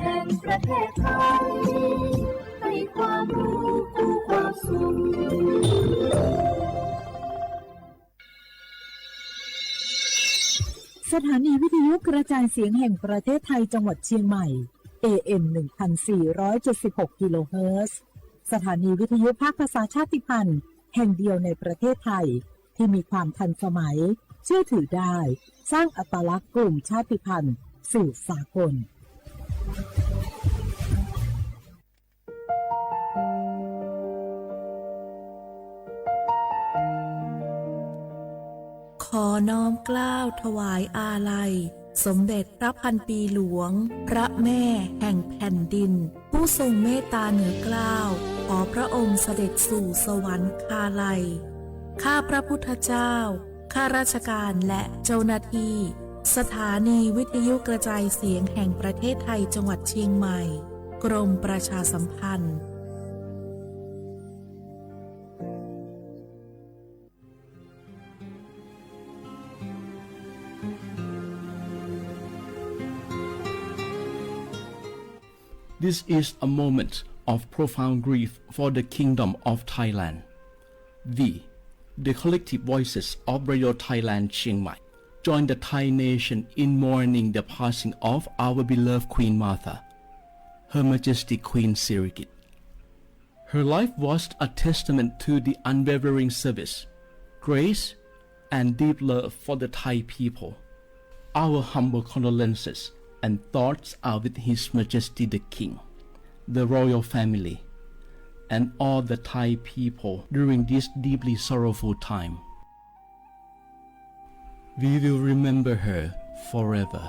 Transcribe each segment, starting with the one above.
แห่งประเทศไทย ให้ความรู้คู่ความสุข สถานีวิทยุกระจายเสียงแห่งประเทศไทยจังหวัดเชียงใหม่ เอ เอ็ม หนึ่งพันสี่ร้อยเจ็ดสิบหก กิโลเฮิรตซ์ สถานีวิทยุภาคภาษาชาติพันธุ์แห่งเดียวในประเทศไทย ที่มีความทันสมัย เชื่อถือได้ สร้างอัตลักษณ์กลุ่มชาติพันธุ์สู่สากล ขอน้อมเกล้าถวายอาลัย สมเด็จพระพันปีหลวง พระแม่แห่งแผ่นดิน ผู้ทรงเมตตาเหนือเกล้า ขอพระองค์เสด็จสู่สวรรคาลัย ข้าพระพุทธเจ้า ข้าราชการและเจ้าหน้าที่ สถานีวิทยุกระจายเสียงแห่งประเทศไทยจังหวัดเชียงใหม่ กรมประชาสัมพันธ์ This is a moment of profound grief for the Kingdom of Thailand. We, the collective voices of Radio Thailand Chiang Mai, join the Thai nation in mourning the passing of our beloved Queen Mother, Her Majesty Queen Sirikit. Her life was a testament to the unwavering service, grace, and deep love for the Thai people. Our humble condolences and thoughts are with His Majesty the King, the royal family, and all the Thai people during this deeply sorrowful time. We will remember her forever.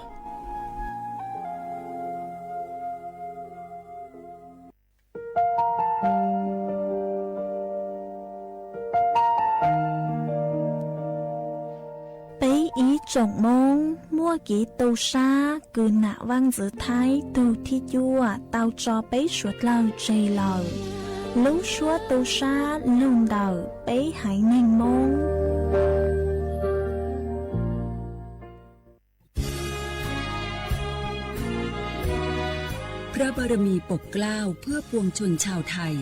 ปี๊อีฟ โจ่งโม้ง muaj kev tu sab kws nam vaj ntxwv Thaib tug thib cuaj tau tso peb suav dlawg tseg lawm. Lub suab tu sab lug ntawm peb haiv neeg Moob. พระบารมีปกเกล้าเพื่อปวงชนชาวไทย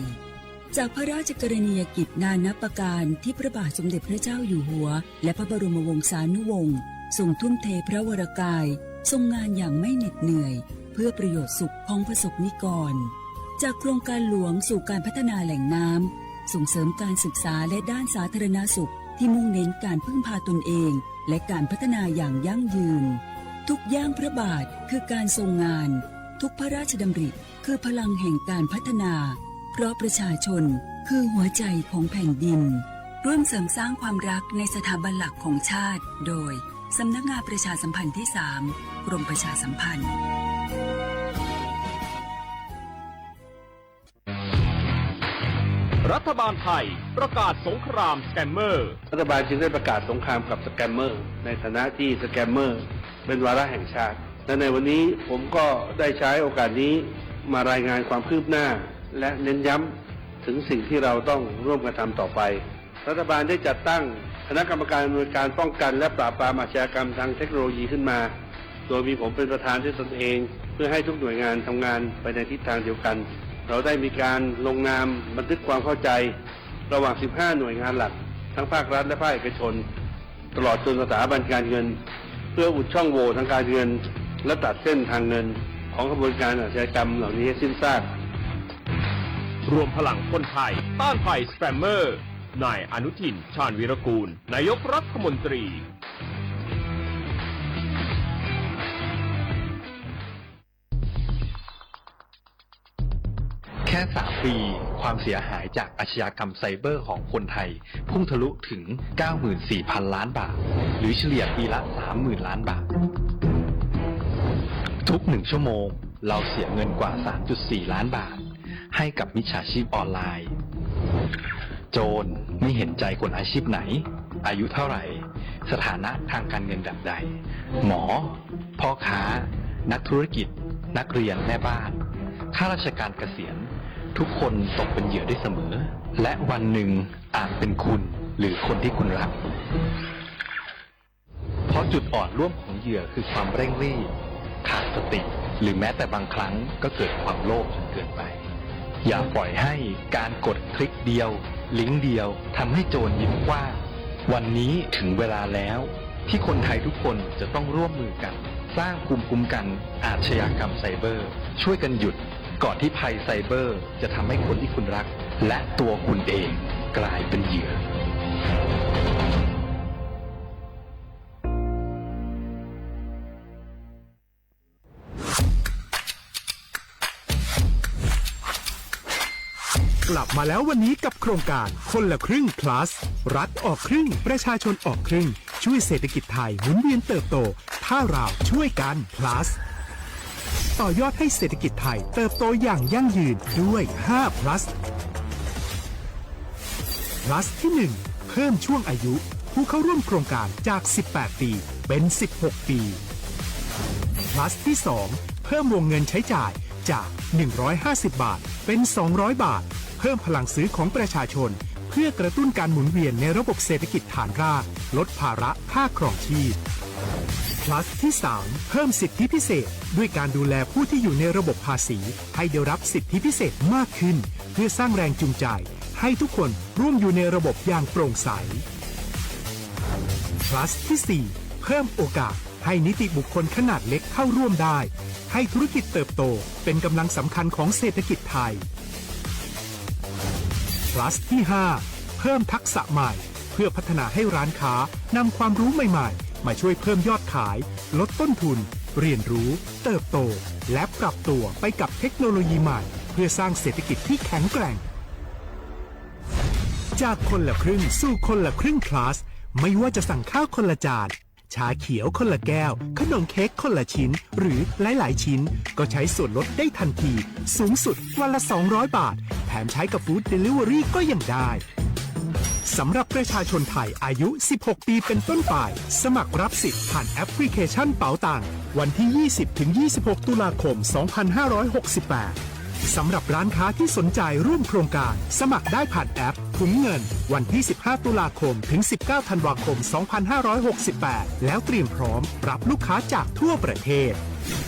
จากพระราชกรณียกิจนานับประการที่พระบาทสมเด็จพระเจ้าอยู่หัว และพระบรมวงศานุวงศ์ ทรงทุ่มเทพระวรกาย ทรงงานอย่างไม่เหน็ดเหนื่อย เพื่อประโยชน์สุขของประสบนิกร จากโครงการหลวงสู่การพัฒนาแหล่งน้ำ ส่งเสริมการศึกษาและด้านสาธารณสุข ที่มุ่งเน้นการพึ่งพาตนเอง และการพัฒนาอย่างยั่งยืน ทุกย่างพระบาทคือการทรงงาน ทุกพระราชดำริคือพลังแห่งการพัฒนา เพราะประชาชนคือหัวใจของแผ่นดิน ร่วมเสริมสร้างความรักในสถาบันหลักของชาติ โดย สำนักงานประชาสัมพันธ์ที่สาม กรมประชาสัมพันธ์ รัฐบาลไทยประกาศสงครามสแกมเมอร์ รัฐบาลจึงได้ประกาศสงครามกับสแกมเมอร์ ในฐานะที่สแกมเมอร์เป็นวาระแห่งชาติ และในวันนี้ผมก็ได้ใช้โอกาสนี้มารายงานความคืบหน้า และเน้นย้ำถึงสิ่งที่เราต้องร่วมกันทำต่อไป รัฐบาลได้จัดตั้งคณะกรรมการอำนวยการป้องกันและปราบปรามอาชญากรรมทางเทคโนโลยีขึ้นมา โดยมีผมเป็นประธานด้วยตนเอง เพื่อให้ทุกหน่วยงานทำงานไปในทิศทางเดียวกัน เราได้มีการลงนามบันทึกความเข้าใจ ระหว่าง สิบห้า หน่วยงานหลัก ทั้งภาครัฐและภาคเอกชน ตลอดจนสถาบันการเงิน เพื่ออุดช่องโหว่ทางการเงิน และตัดเส้นทางเงิน ของขบวนการอาชญากรรมเหล่านี้ให้สิ้นซาก รวมพลังคนไทยต้านภัยสแกมเมอร์ นายอนุทิน ชาญวีรกูล นายกรัฐมนตรี แค่ สาม ปี ความเสียหายจากอาชญากรรมไซเบอร์ของคนไทย พุ่งทะลุถึง เก้าหมื่นสี่พัน ล้านบาท หรือเฉลี่ยปีละ สามหมื่น ล้านบาท ทุกหนึ่งชั่วโมง เราเสียเงินกว่า สามจุดสี่ ล้านบาท ให้กับมิจฉาชีพออนไลน์ โจรไม่เห็นใจคนอาชีพไหน อายุเท่าไหร่ สถานะทางการเงินแบบใด หมอ พ่อค้า นักธุรกิจ นักเรียน แม่บ้าน ข้าราชการเกษียณ ทุกคนตกเป็นเหยื่อได้เสมอ และวันหนึ่งอาจเป็นคุณหรือคนที่คุณรัก เพราะจุดอ่อนร่วมของเหยื่อคือความเร่งรีบ ขาดสติ หรือแม้แต่บางครั้งก็เกิดความโลภจนเกินไป อย่าปล่อยให้การกดคลิกเดียว ลิงก์เดียวทำให้โจรยิ้มกว้าง วันนี้ถึงเวลาแล้วที่คนไทยทุกคนจะต้องร่วมมือกัน สร้างภูมิคุ้มกันอาชญากรรมไซเบอร์ ช่วยกันหยุดก่อนที่ภัยไซเบอร์จะทำให้คนที่คุณรัก และตัวคุณเองกลายเป็นเหยื่อ กลับมาแล้ววันนี้กับโครงการคนละครึ่ง plus รัฐออกครึ่ง ประชาชนออกครึ่ง ช่วยเศรษฐกิจไทยหมุนเวียนเติบโต ถ้าเราช่วยกัน plus ต่อยอดให้เศรษฐกิจไทยเติบโตอย่างยั่งยืนด้วย ห้า plus plus ที่ หนึ่ง เพิ่มช่วงอายุผู้เข้าร่วมโครงการจาก สิบแปด ปี เป็น สิบหก ปี plus ที่ สอง เพิ่มวงเงินใช้จ่ายจาก หนึ่งร้อยห้าสิบ บาท เป็น สองร้อย บาท เพิ่มพลังซื้อของประชาชน เพื่อกระตุ้นการหมุนเวียนในระบบเศรษฐกิจฐานราก ลดภาระค่าครองชีพ plus ที่ สาม เพิ่มสิทธิพิเศษ ด้วยการดูแลผู้ที่อยู่ในระบบภาษี ให้ได้รับสิทธิพิเศษมากขึ้น เพื่อสร้างแรงจูงใจ ให้ทุกคนร่วมอยู่ในระบบอย่างโปร่งใส plus ที่ สี่ เพิ่มโอกาสให้นิติบุคคลขนาดเล็กเข้าร่วมได้ ให้ธุรกิจเติบโตเป็นกำลังสำคัญของเศรษฐกิจไทย plus ที่ ห้า เพิ่มทักษะใหม่ เพื่อพัฒนาให้ร้านค้านำความรู้ใหม่ๆ มาช่วยเพิ่มยอดขาย ลดต้นทุน เรียนรู้ เติบโต และปรับตัวไปกับเทคโนโลยีใหม่ เพื่อสร้างเศรษฐกิจที่แข็งแกร่ง จากคนละครึ่งสู่คนละครึ่ง plus ไม่ว่าจะสั่งข้าวคนละจาน ชาเขียวคนละแก้ว ขนมเค้กคนละชิ้น หรือหลายๆ ชิ้น ก็ใช้ส่วนลดได้ทันที สูงสุดวันละ สองร้อย บาท แถมใช้กับ Food Delivery ก็ยังได้ สำหรับประชาชนไทยอายุ สิบหก ปีเป็นต้นไป สมัครรับสิทธิ์ผ่านแอปพลิเคชันเป๋าตัง วันที่ ยี่สิบ ถึง ยี่สิบหก ตุลาคม สองพันห้าร้อยหกสิบแปด สำหรับร้านค้าที่สนใจร่วมโครงการ สมัครได้ผ่านแอปถุงเงิน วันที่ สิบห้า ตุลาคม ถึง สิบเก้า ธันวาคม สองพันห้าร้อยหกสิบแปด แล้วเตรียมพร้อมรับลูกค้าจากทั่วประเทศ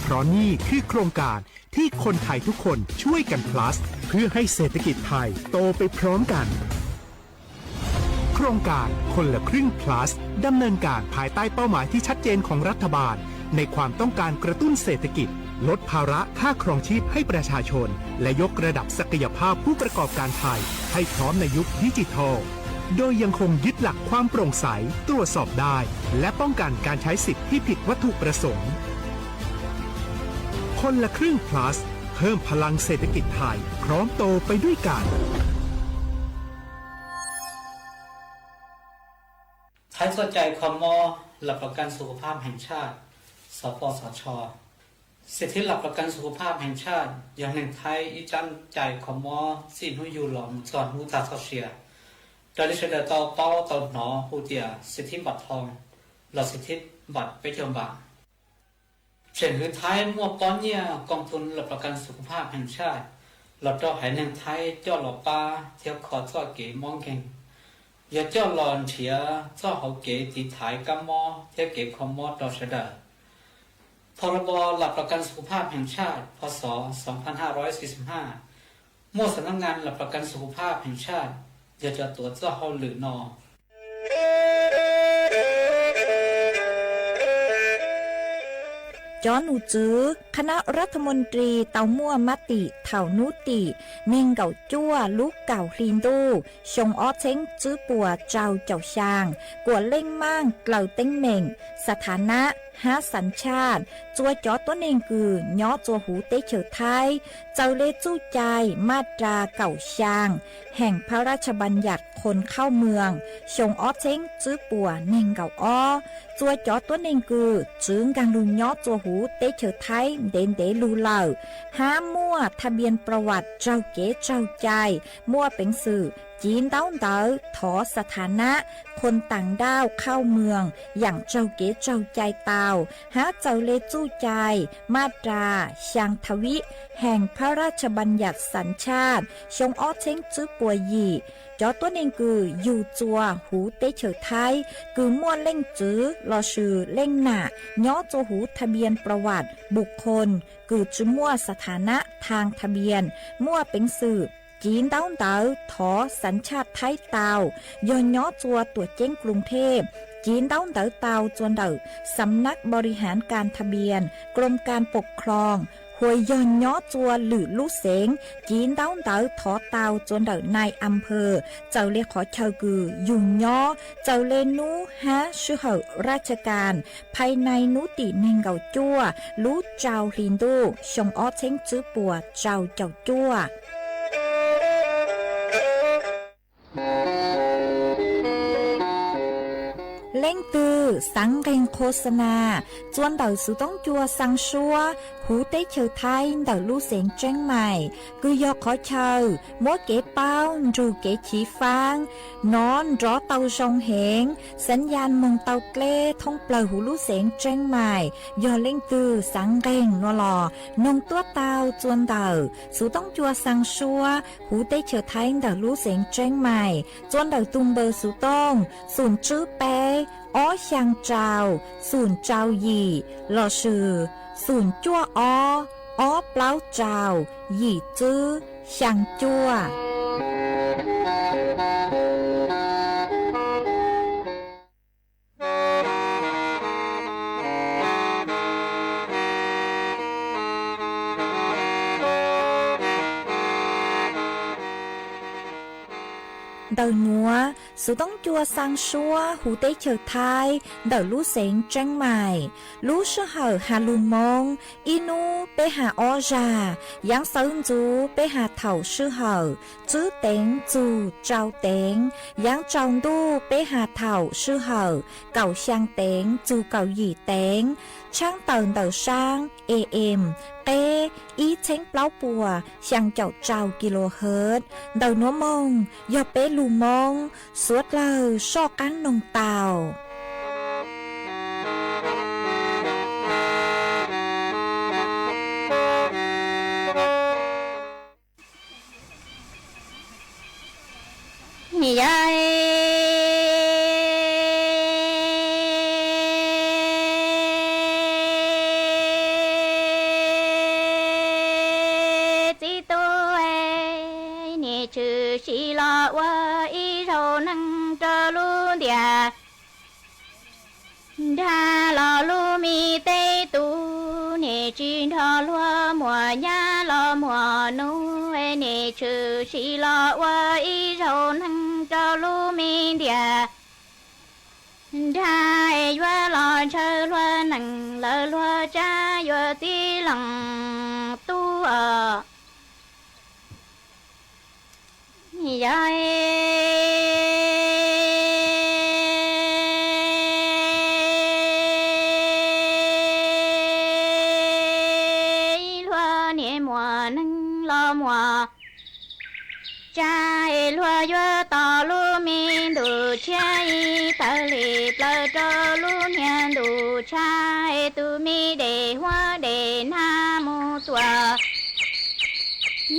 เพราะนี่คือโครงการที่คนไทยทุกคนช่วยกัน plus เพื่อให้เศรษฐกิจไทยโตไปพร้อมกัน โครงการคนละครึ่ง plus ดำเนินการภายใต้เป้าหมายที่ชัดเจนของรัฐบาล ในความต้องการกระตุ้นเศรษฐกิจ ลดภาระค่าครองชีพให้ประชาชน และยกระดับศักยภาพผู้ประกอบการไทย ให้พร้อมในยุคดิจิทัล โดยยังคงยึดหลักความโปร่งใส ตรวจสอบได้ และป้องกันการใช้สิทธิ์ที่ผิดวัตถุประสงค์ คนละครึ่ง plus เพิ่มพลังเศรษฐกิจไทย พร้อมโตไปด้วยกัน Thaib txoj cai kho mob หลักประกันสุขภาพแห่งชาติ สปสช. สิทธิหลักประกันสุขภาพแห่งชาติ yog neeg Thaib ib tsab cai kho mob txij hnub yug los mus txog hnub tag txoj sia, raws li sawv daws tau paub tau hnov hu tias สิทธิบัตรทอง los สิทธิบัตร peb caug npam. Tseem hwv Thaib muaj pob nyiaj กองทุนหลักประกันสุขภาพแห่งชาติ los rau haiv neeg Thaib coj los pab thiab kho txoj kev mob nkeeg, yog coj los nrhiav txoj hauv kev tiv thaiv kab mob thiab kev kho mob rau sawv daws. พรบ หลักประกันสุขภาพแห่งชาติ พ.ศ. สองพันห้าร้อยสี่สิบห้า muaj สำนักงานหลักประกันสุขภาพแห่งชาติ yog cov tuav txoj hauj lwm no. Cov nom tswv คณะรัฐมนตรี tau muaj mab tim thaum hnub tim neeg nkaum cuaj lub kaum hli ntuj xyoo ob txheeb tswb puas rau caum xyaa, kuam leej maaj dlaws teeb meem สถานะ hab สัญชาติ txua cov tuab neeg kws nyob txua huv teb chaws Thaib, txawm le txuj cai maj ras kaum xyaa แห่งพระราชบัญญัติคนเข้าเมือง xyoo ob txheeb tswb puas neeg nkaum ob. Txua cov tuab neeg kws txwv nkaag lug nyob txua huv teb chaws Thaib ntev ntev lug lawm, hab muaj ทะเบียนประวัติ raug kev raug cai, muaj peev xwm civ ntaub ntawv thov ສະຖານະ คนต่างด้าวเข้าเมือง yaam tsaug kev tsaug cai tau hab txawm le txuj cai ມາດຕາ xyaa tha vib ແຫ່ງພະຣາຊບັນຍັດສັນຊາດ xyoo ob txheeb tswb puas yim. Cov tuab neeg kws yug txua huv teb chaws Thaib kws muaj leej txwv lossis leej nam nyob txua huv ທະບຽນປະຫວັດບຸກຄົນ kws tsi muaj ສະຖານະ ທາງທະບຽນ, muaj peev xwm civ ntaub ntawv thov ສັນຊາດ Thaib tau, yog nyob txua tuam ceeb กรุงเทพ, civ ntaub ntawv tau txua ntawm ສຳນັກບໍລິຫານການທະບຽນ กรมการปกครอง, hos yog nyob txua lwm lub xeev, civ ntaub ntawv thov tau txua ntawm ນາຍອຳເພີ, txawm le qhov chaw kws yug nyob, txawm le nub hab swb hawm ราชการ ภายใน nub tim neeg nkaum cuaj lub rau hli ntuj xyoo ob txheeb tswb puas rau caum cuaj. Leej twg xaav nqeeg ໂຄສະນາ txua ntawm xuv toob cua xaa suab huv teb chaws Thaib ntawm lub xeev Tseeb Mais, kws yog qhov chaw muab kev paub nrug kev chiv faab nov nrov tau zoo heev, ສັນຍານ moog tau dleb thoob plawg huv lub xeev Tseeb Mais. Yog leej twg xaav nqeeg nua los noog tuab tau txua ntawm xuv toob cua xaa suab huv teb chaws Thaib ntawm lub xeev Tseeb Mais, txua ntawm tug npawb xuv tooj xum tswb peb ob xyaa rau xum rau yim lossis xum cuaj ob ob plaub rau yim tswb xyaa cuaj. Ntawm nuav, xuv toob cua xaa suab huv teb chaws Thaib ntawm lub xeev Tseeb Mais, lub sij hawm has lug Moob, ib nub peb has ob zag, yaav xawv ntxuv peb has thaum sij hawm tswb teev txug rau teev, yaav tsaus ntuj peb has thaum sij hawm kaum xyaa teev txug kaum yim teev, tshaab tawm ntawm saab A M qeb ib txheeb plaub puas xyaa caum rau kilohertz. Ntawm nuav moog yog peb lug Moob, suav dlawg soj qaab noog tau. Yog txib tub, niam tshwm sim los ua ib zaug neeg rau lub ntiaj nrag los lub me teb tub, niam tsis nrog luag muam nyab los muam nub, niam tshwm sim los ua ib zaug neeg rau lub me ntiaj nrag, yuav los ntshaw luag neeg lawv luag tsab yuav txib leej tub os. Yog ib luag niam muam neeg los muam tsab, luag yuav tos lub me ntuj tshiab ib tawm li plaws rau lub niag ntuj tshab, tus me dej huab dej nag mus tuaj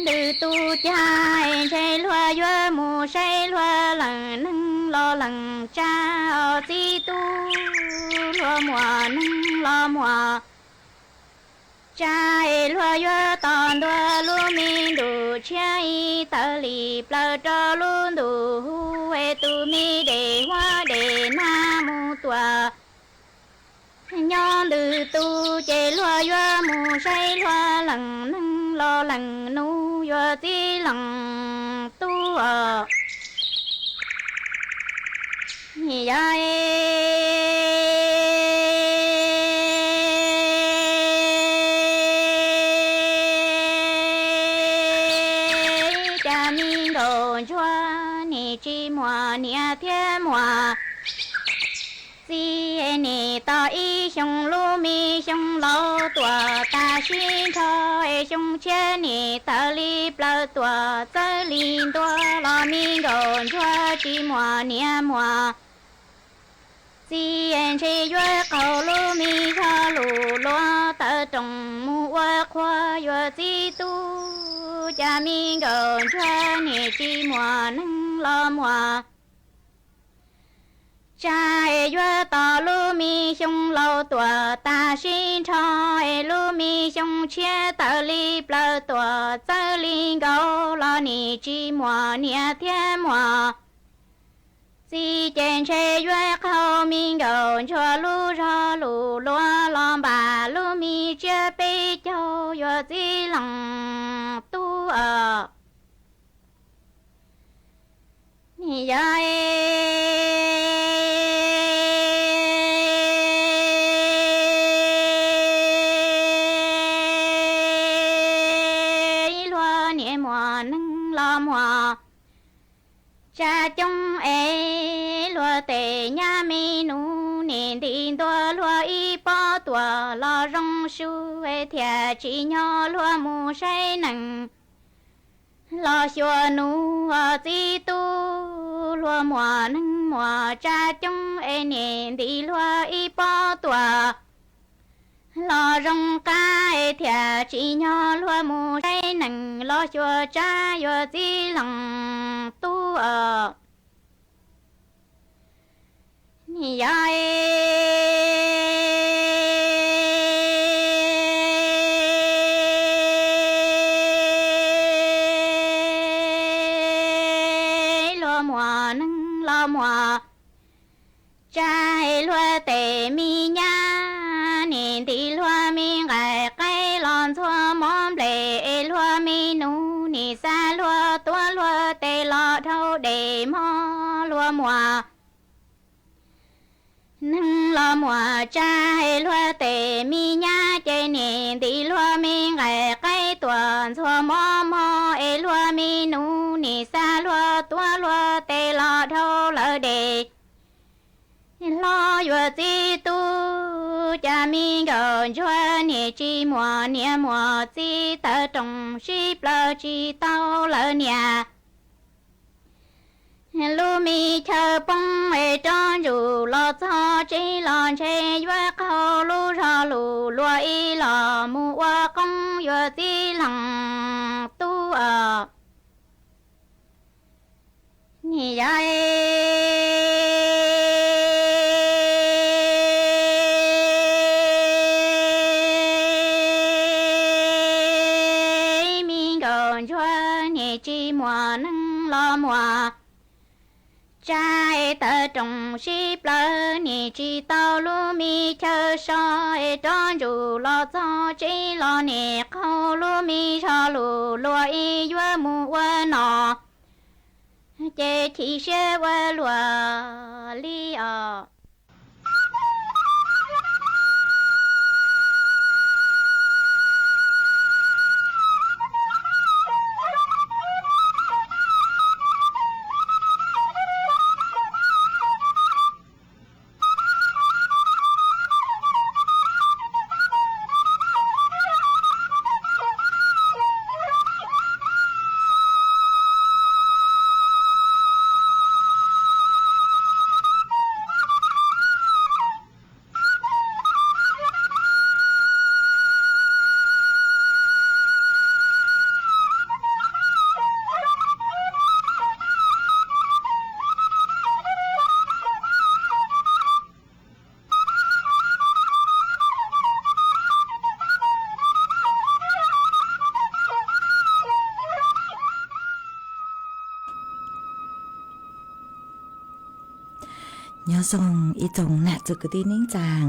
ntws tus cag, ntshe luag yuav mus saib luag leej neeg los leej tsab os txib tub, luag muam neeg los muam tsab, luag yuav tos ntua lub me ntuj tshiab ib tawm li plaws rau lub ntuj huv, tus me dej huab dej nag mus tuaj nyob ntws tus, ces luag yuav mus saib luag leej neeg los leej nub yuav txib leej tub os. Yog cas me nkauj ntsuag, niam tsis muaj niam thiab muaj Txiv nim tos ib xyoo lub me xyoo laus tuam tas sib nrho, es xyoo tshiab nim tawm li plaws tuam txawb li ntua los me nkauj ntsuag tsis muaj niam muaj txiv, ntshe yuav qaug lub me zog lus luag tawv roos mus ua qhua yuav txib tub, cas me nkauj ntsuag nim tsis muaj neeg los muaj tsav, es yuav tos lub me xyoo laus tuam tas sib nrho, es lub me xyoo tshiab tawm li plaws tuam txawb li nkaus los nim tsis muaj niam thiab muaj txiv, ces ntshe yuav qaug me nkauj ntsuag lub zog lus luag los npam lub me tsiab peb caug yuav txib leej tub os. Yog ib luag niam muaj neeg los muaj tsav coob, es luag tej nyab me nus nim nti ntua luag ib pob tuam los zoo su, es thiaj tsim nyog luag mus saib nees los xyuas nus txib tub. Luag muaj neeg muaj tsav coob, es nim nti luag ib pob tuam los zoo qab, es thiaj tsim nyog luag mus saib nees los xyuas tsav yuav txib leej tub os. Yog luag muaj neeg los muaj tsav, luag tej me nyab nim nti luag me nqaij qaib los ntxhua mov nplej, es luag me nus nim xa luag tuav luag tej los dhau dej mog. Luag muaj neeg los muaj tsav, luag tej me nyab ces nim nti luag me nqaij qaib tuam ntxhua mov mog, es luag me nus nim xa luag tuav luag tej los dhau lawv dej hlob yuav txib tub. Cas me nkauj ntsuag nim tsis muaj niam muaj txiv, tawv roos sib plaws tsis tau lawv niam. Lub me chaw poob es rov ntsuj los txog tsev los ntshe yuav qaug lub zog lus luag ib los mus ua qoob yuav txib leej tub os. Yog me nkauj ntsuag nim tsis muaj neeg los muaj tsav, tawv roos sib plaws nim tsis tau lub me chaw so, es rov ntsuj los txog tsev los nim qaug lub me zog lus luag ib yuav mus ua nom, ces chim siab ua luag li os. Nyob zoo ib tsoom nam txiv kwv tij neej tsaa,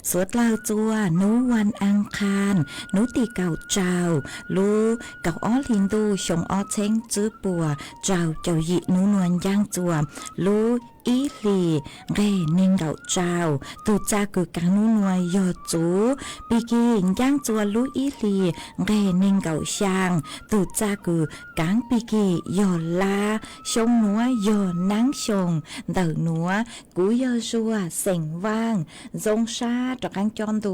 suav dlawg txua hnub vas as qhas hnub tim kaum rau lub kaum ob hli ntuj xyoo ob txheeb tsib puas rau caum yim, hnub nuav ncaaj txua lub ib hlis nqeg neeg nkaum rau. Tug txaj kws kaav nub nua yog txuv Pig Kig ncaab txua lub ib hlis nqeg neeg nkaum xyaa. Tug txaj kws kaav Pig Kig yog lab. Xyoo nuav yog naab xyoo ntawm nuav. Kuv yog Zuag xeem Vaaj, zoo sab rov qaab cob ntu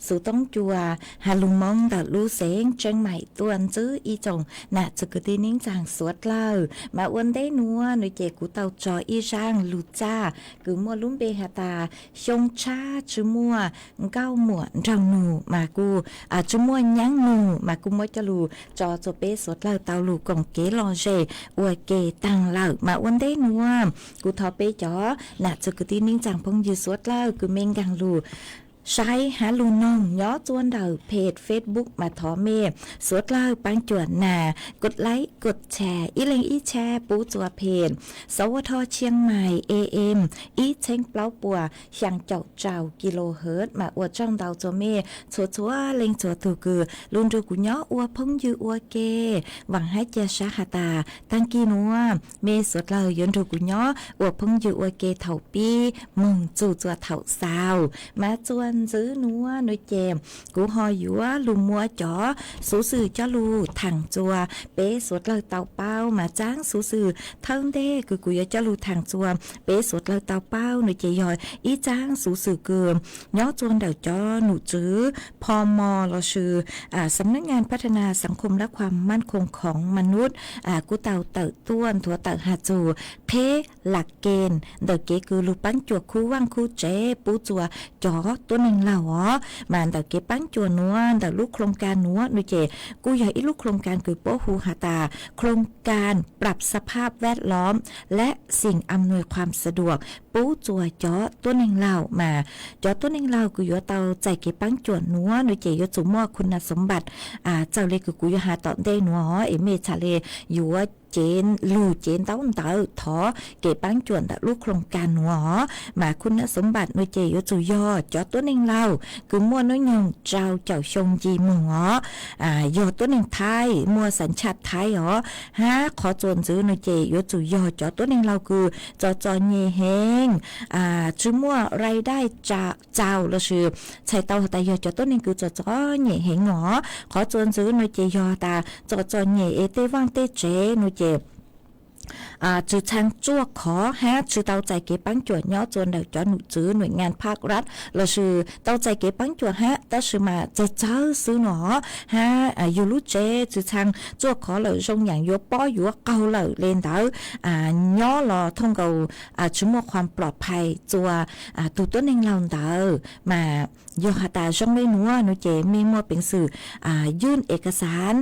xuv toob cua has lug Moob ntawm lub xeev Tseeb Maim tuaj ntsib ib tsoom nam txwg kwv tij neej tsaa suav dlawg. Mas ua ntej nuav nwg ces kuv tau tso ib zaaj lug txaj kws muaj lub npe has tas Xyoo Tshab Tsi Muaj Nkauj Muam Nraug Nug, mas kuv tsi muaj nyaab nug, mas kuv muab coj lug tso rua peb suav dlawg tau lug koom kev lom zem ua ke taag lawm. Mas ua ntej nuav kuv thov peb cov nam txwg kwv tij neej tsaa phooj ywg suav dlawg kws mej nkaag lug saib hab lug noog nyob rua ntawm peg Facebook mas thov mej suav dlawg paab cuam nas kod like kod share ib leeg ib share pub rua peg Sawv Ua Tho Tshiab Mais A M ib txheeb plaub puas xyaa caum rau kilohertz. Mas ua tsaug ntau rua mej txhua txhua leej txhua tug kws lug nrug kuv nyob ua phooj ywg ua ke. Vaam hab ca sab has tas taag kig nuav mej suav dlawg yuav nrug kuv nyob ua phooj ywg ua ke thaum pib moog txug rua thaum xaus. Mas rua ntxiv nuav nwg ces kuv ho yuav lug muab cov xuv xwm coj lug thaam rua peb suav dlawg tau paub. Mas tsaab xuv xwm thawj ntej kws kuv yuav coj lug thaam rua peb suav dlawg tau paub nwg ces yog ib tsaab xuv xwm kws nyob rua ntawm cov num tswv pho mo lossis สำนักงานพัฒนาสังคมและความมั่นคงของมนุษย์ kuj tau tawm tuaj nthuav tawm has txug qheb lam kees ntawm kev kws lug paab cuam khu vaaj khu tsev pub rua cov tuab neeg laug os. Mas ntawm kev paab cuam nuav ntawm lub โครงการ nuav nwg ces kuj yog ib lub โครงการ kws puab hu has tas โครงการปรับสภาพแวดล้อมและสิ่งอำนวยความสะดวก pub rua cov tuab neeg laug. Mas cov tuab neeg laug kws yuav tau txais kev paab cuam nuav nwg ces yuav tsum muaj คุณสมบัติ txawm le kws kuv yuav has tom ntej nuav es mej txhad le yuav cev lug cev ntaub ntawv thov kev paab cuam ntawm lub โครงการ nuav. Mas คุณสมบัติ nwg ces yuav tsum yog cov tuab neeg laug kws muaj nub nyoog rau caum xyoo nce moog os, yog tuab neeg Thaib muaj สัญชาติไทย os, hab qhov txuas ntxiv nwg ces yuav tsum yog cov tuab neeg laug kws txom txom nyem heev, tsi muaj รายได้ txaus lossis txhais tau has tas yog cov tuab neeg kws txom txom nyem heev os. Qhov txuas ntxiv nwg ces yog has tas txom txom nyem es tej vaaj tej tsev nwg ces tsi txhaj tsuaj khov hab tsi tau txais kev paab cuam nyob rua ntawm cov num tswv หน่วยงานภาครัฐ lossis tau txais kev paab cuam hab tab sis mas txawg txawg xwb no hab yug lub tsev tsi txhaj tsuaj khov lawm zoo yaam yuav pob yuav qaug lawm le ntawd, nyob los thooj nkaus tsi muaj ความปลอดภัย rua tug tuab neeg laug ntawd. Mas yog has tas zoo le nuav nwg ces mej muaj peev xwm ยื่นเอกสาร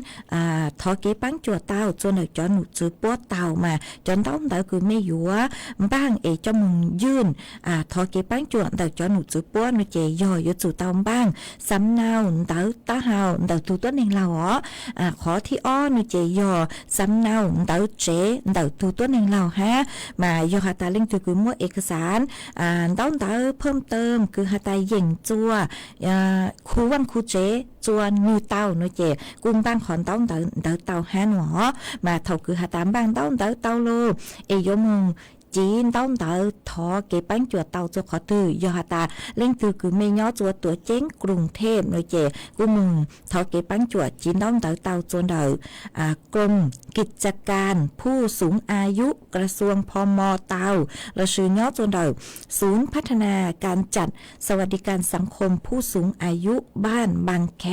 thov kev paab cuam tau rua ntawm cov num tswv puab tau. Mas cov ntaub ntawv kws mej yuav npaaj es coj moog ยื่น thov kev paab cuam ntawm cov num tswv puab nwg ces yog yuav tsum tau npaaj สำเนา ntawv taub hau ntawm tug tuab neeg laug os. Qhov thib ob nwg ces yog สำเนา ntawv tsev ntawm tug tuab neeg laug hab. Mas yog has tas leej twg kws muaj เอกสาร ntaub ntawv เพิ่มเติม kws has tas yeem rua khu vaaj khu tsev rua nwg tau nwg ces kuj npaaj qhov ntaub ntawv ntawd tau hab no. Mas thaum kws has tas npaaj ntaub ntawv tau lug es yuav moog civ ntaub ntawv thov kev paab cuam tau rua qhov twg, yog has tas leej twg kws mej nyob rua tuam ceeb กรุงเทพ nwg ces kuj moog thov kev paab cuam civ ntaub ntawv tau rua ntawm กรมกิจการผู้สูงอายุ กระทรวงพม tau lossis nyob rua ntawm ศูนย์พัฒนาการจัดสวัสดิการสังคมผู้สูงอายุบ้านบางแค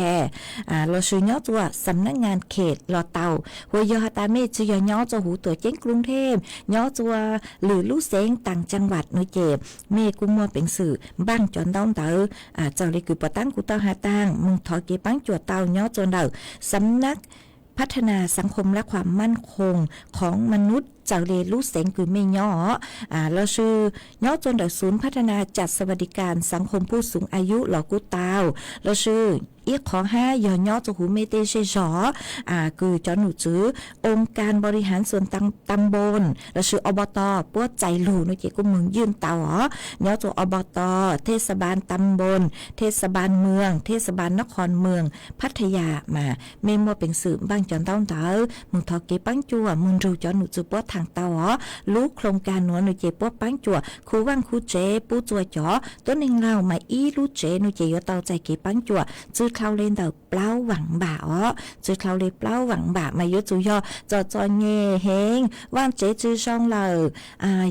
lossis nyob rua สำนักงานเขต los tau. Hos yog has tas mej tsi yog nyob rua huv tuam ceeb กรุงเทพ nyob rua lwm lub xeev ต่างจังหวัด nwg ces mej kuj muaj peev xwm npaaj cov ntaub ntawv txawm le kws puas taab kuv tau has taag moog thov kev paab cuam tau nyob rua ntawm สำนักงานพัฒนาสังคมและความมั่นคงของมนุษย์ txawm le lub xeev kws mej nyob os. Lossis nyob rua ntawm ศูนย์พัฒนาจัดสวัสดิการสังคมผู้สูงอายุ los kuj tau. Lossis ib qhov hab yog nyob rua huv mej tej zej zog kws cov num tswv องค์การบริหารส่วนตำบล lossis อบต puab txais lug nwg ces kuj moog ยื่น tau os. Nyob rua อบต เทศบาลตำบล เทศบาลเมือง เทศบาลนครเมืองพัทยา mas mej muaj peev xwm npaaj cov ntaub ntawv moog thov kev paab cuam moog nrug cov num tswv puab khaam tau os. Lub khoo kag nuav nua ces puab paab cuam khu vaaj khu tsev pub txua cov tuab neeg laug mas ib lub tsev nua ces yuav tau txais kev paab cuam txwj dlhau le ntawm plaub vaam npam os. Txwj dlhau le plaub vaam npam mas yuav tsum yog txom txom nyem heev, vaaj tsev tsi zoo lawm,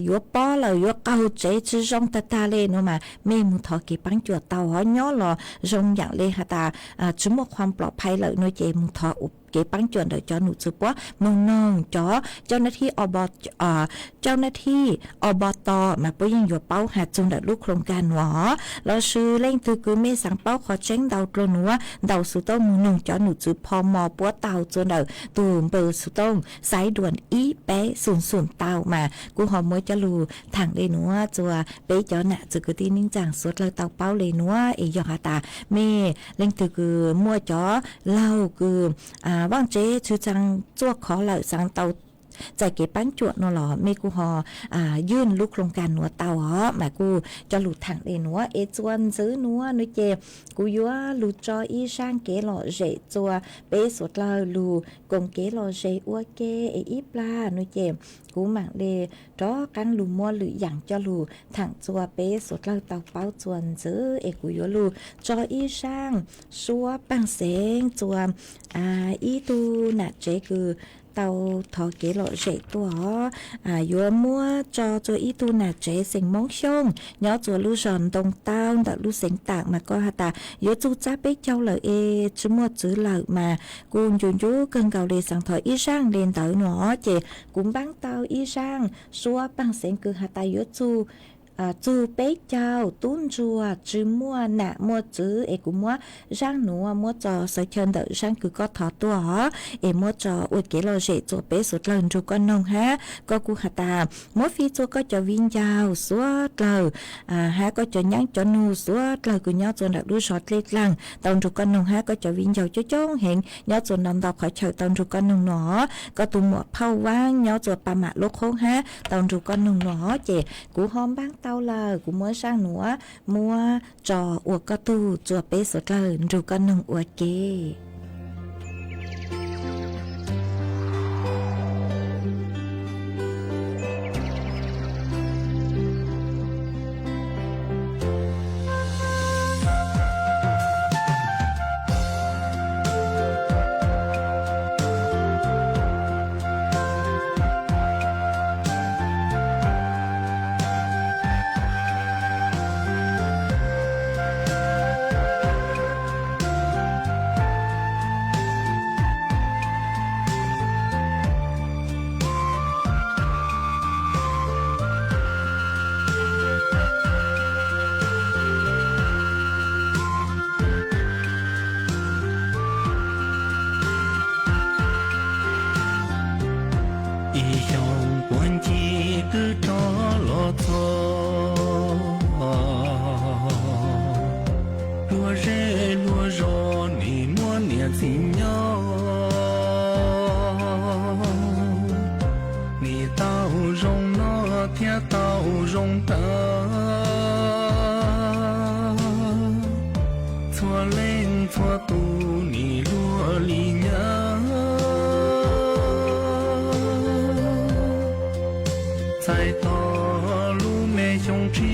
yuav pob lawm, yuav qaug tsev tsi zoo tag tag le nua mas mej moog thov kev paab cuam tau os. Nyob los zoo yaam le has tas tsi muaj khuam plom phais lawm nua ces moog thov kev paab cuam ntawm cov num txwv puab moog noog cov cau na thib, cau na thib ob pov tod mas puab yeej yuav paub has txug ntawm lub khoo kag nuav. Lossis leej twg kws mej xaav paub qhov tseeb ntau dlua nuav, ntaus xuv tooj moog noog cov num txwv pho mos puab tau txua ntawm tug npawb xuv tooj xaiv duam ib peb xum xum tau mas kuv ho muab cov lug thaam le nuav txua peb cov nam txiv kwv tij neej tsaa suav dlawg tau paub le nuav. Es yog has tas mej leej twg kws muaj cov laug kws vaaj tsev tsi tsaa txuaj khov lawm xaav tau txais kev paab cuam nua los mej kuj ho ywj lub khoo kag nuav tau os mas kuj cov lug thaam le nuav. Es txua ntxiv nuav nua ces kuv yuav lug tso ib zaaj kev lom zem txua peb suav dlawg lug koom kev lom zem ua ke. Es ib plag nua ces kuv maam le rov qaab lug muab lwm yaam coj lug thaam txua peb suav dlawg tau paub txua ntxiv. Es kuv yuav lug tso ib zaaj suab paaj xeev txua ib tug nam tsev kws tau thov kev lom zem tuaj os. Yuav muab tso txua ib tug nam tsev xeem Moob Xyooj nyob txua lub zog Ntoo Tau ntawm lub xeev Taam mas koj has tas yuav txug txab peb caug lawm es tsi muaj txwv lawm mas kuj ncu ncu kawg nkaus le xaav thov ib zaaj le ntawd nua. Ces kuv npaab tau ib zaaj suab paaj xeev kws has tas yuav txug txug peb caug tub ntsuag tsi muaj nam muaj txwv. Es kuv muab zaaj nuav muab tso xawv chaw ntawm zaaj kws koj thov tuaj os, es muab tso ua kev lom zem txua peb suav dlawg nrug koj noog hab. Koj kuj has tas muab fij txua koj cov viv ncaus suav dlawg hab koj cov nyaab cov nug suav dlawg kws nyob txua ntawm lub zog Dlej Dlaag tau nrug koj noog hab. Koj cov viv ncaus coob coob heev nyob txua ntau ntau qhov chaw tau nrug koj noog nua. Koj tug muam Phauj Vaab nyob txua Paj Mam Lub Qhoob hab tau nrug koj noog nua. Ces kuv ho npaab tau lawm, kuv muab zaaj nuav muab tso ua koj tug txua peb suav dlawg nrug koj noog ua ke. Ib xyoo puag ncig twb rov los txog, luag zej luag zos nim muaj niam txiv nyob. Nim tau zoo noj thiab tau zoo tawv, txhua leej txhua tus nim luag li nyab. Txais tos lub me xyoo tsib,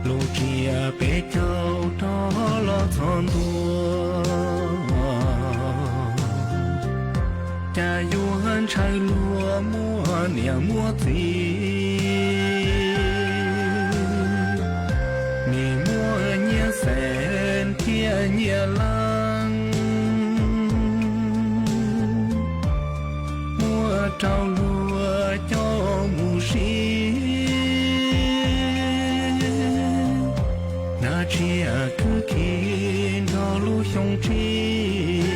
lub tsiab peb caug rov los txog ntua. Cas yuav ntshaw luag muaj niam muaj txiv, nim muaj nyiaj xees thiab nyiaj leej, muab rau luag coj mus siv. Hnav tsiaj khwb khi nrog lub xyoo tsib,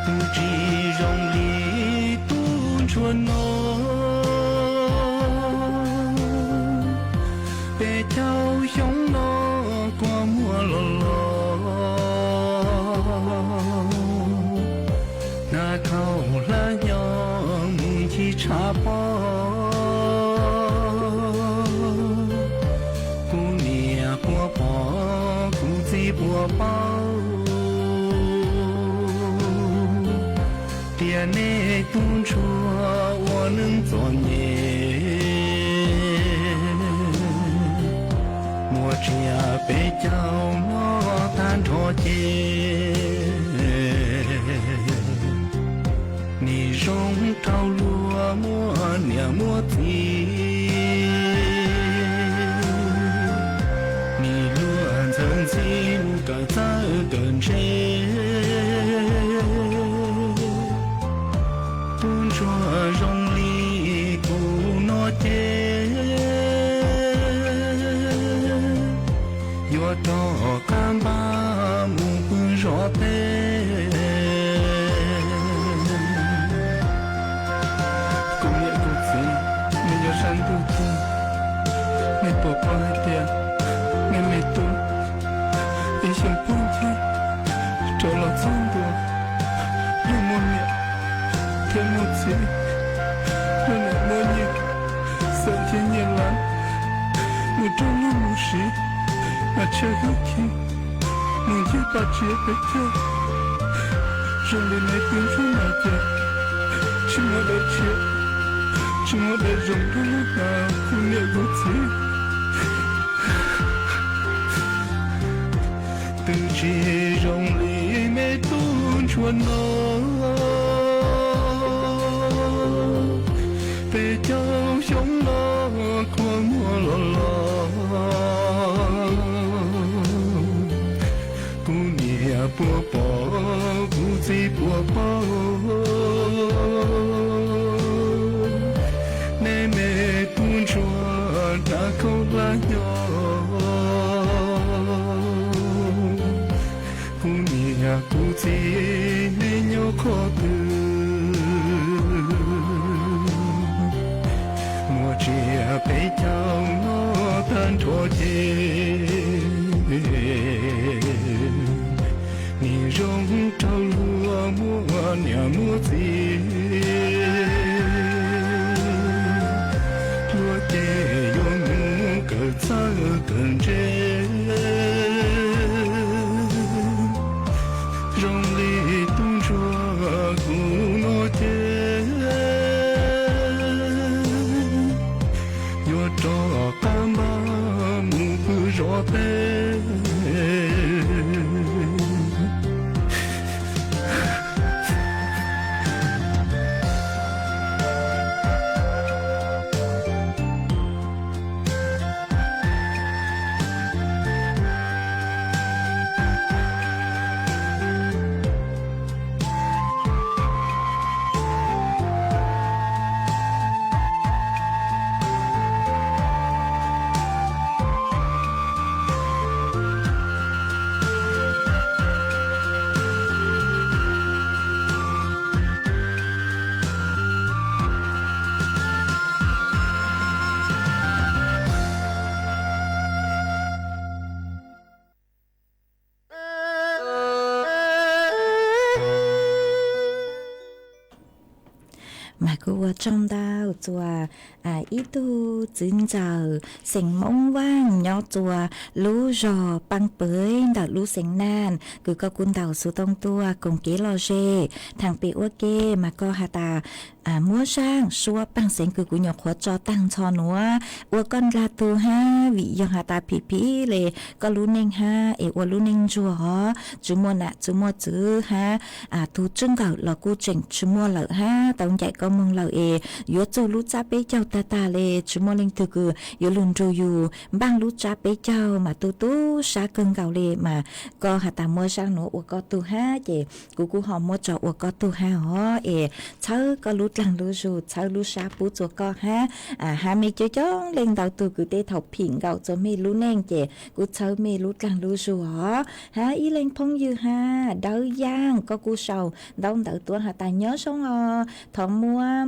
tus tsis zoo li tub ntsuag no. Peb caug xyoo no kua muag los los, hnav khaub hlab nyob mus ncig tshav pob. Kuv niam puas pom kuv txiv puas paub, Nej tub ntsuag ua neej txom nyem, muaj txiag peb caug no tag nrho ces, nim zoo rau luag muaj niam muaj txiv. Nim luag ntxhawv ntxhi mus kawm txawj kawm ntse, tub ntsuag zoo li kuv no ces, yuav rov qab npaj mus pw zov teb. Kuv niam kuv txiv, nej nyob sab ntuj tug, nej puas paub hais tias nej me tub ib xyoos puag ncig rov los txog ntua, yog muaj niam thiab muaj txiv, yog niam muaj nyiaj, xeem thiab nyiaj lab, mus rau lub mus siv, mas tshiab hwj chim, mus ncig paj tsiab peb caug, zoo li nej tub ntsuag no ces tsis muaj dab tsi, tsis muaj dab zoo rau lub hnav kuv niam kuv txiv. Twb tsis zoo li me tub ntsuag no, peb caug xyoo no kua muag los los, kuv niam puas pom, kuv txiv puas paub, nej me tub ntsuag hnav khaub hlab nyob, kuv niam kuv txiv nej nyob qhov twg, muaj tsiag peb caug no tag nrho ces, nim zoo rau luag muaj niam muaj txiv, luag ces yuav mus kawm txawj kawm ntse, zoo li tub ntsuag kuv no ces, yuav rov qab npaj mus pw zov teb. Mas kuj ua tsaug ntau txuas ib tug txwv ntxawm xeem Hmoob Vaj nyob txuas lub zos Paaj Pawv ntawm lub xeev Naj, kws koj kuj ntaus xuv tooj tuaj koom kev lom zem theem pem ua ke, mas koj has tas muab zaaj suab paaj xeev kws kuv nyuam qhuav tso taag nrho nuav ua koj ndlag tug hab, vim yog has tas phim phim le koj lub neej hab es ua lub neej ntsuag os, tsi muaj nam tsi muaj txwv hab, tug tswb nqawm los kuj tseem tsi muaj lawm hab, tau ncaim koj moog lawm es yuav txug lub tsab peb caug tag tag le tsi muaj leej twg kws yuav lug nrug yug npaaj lub tsab peb caug, mas tu tu sab kawg nkaus le, mas koj has tas muab zaaj nuav ua koj tug hab ces kuv kuj ho muab tso ua koj tug hab os. Es txhawb koj lub dlaag lub zug, txhawb lub sab pub txuas koj hab, hab mej coob coob leej ntau tug kws tej thaum phim nkaus txuas mej lub neej ces kuj txhawb mej lub dlaag lub zug os. Hab ib leeg phooj ywg hab Dawb Yaaj, koj kuj sau ntaub ntawv tuaj has tas nyob zoo os, thov muab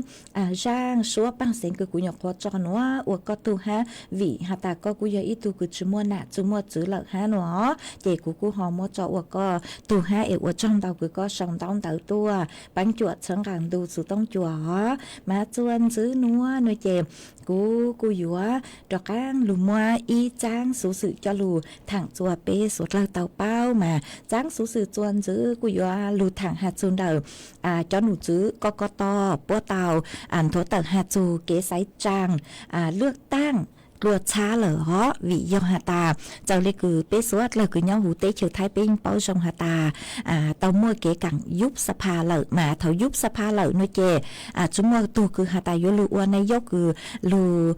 zaaj suab paaj xeev kws kuv nyuam qhuav tso nuav ua koj tug hab, vim has tas koj kuj yog ib tug kws tsi muaj nam tsi muaj txwv lawm hab nuav, ces kuv kuj ho muab tso ua koj tug hab es ua tsaug ntau kws koj sau ntaub ntawv tuaj peeb cuam txhawb nqaa ntu xuv toob cua os. Mas txuas ntxiv nuav nuav ces kuv kuj yuav rov qaab lug muab ib tsaab xuv xwm coj lug thaam txua peb suav dlawg tau paub. Mas tsaab xuv xwm txuas ntxiv kuj yuav lug thaam has txug ntawm cov num txwv ko ko to puab tau nthuav tawm has txug kev xaiv tsaa lwaj taaj dlua txhab lawm os. Vim yog has tas txawm le kws peb suav dlawg kws nyob huv teb chaws Thaib peb yeej paub zoo has tas tau muaj kev kaam yub xab pha lawm. Mas thaum yub xab pha lawm nuav ces tsi muaj tug kws has tas yuav lug ua nais yauv kws lug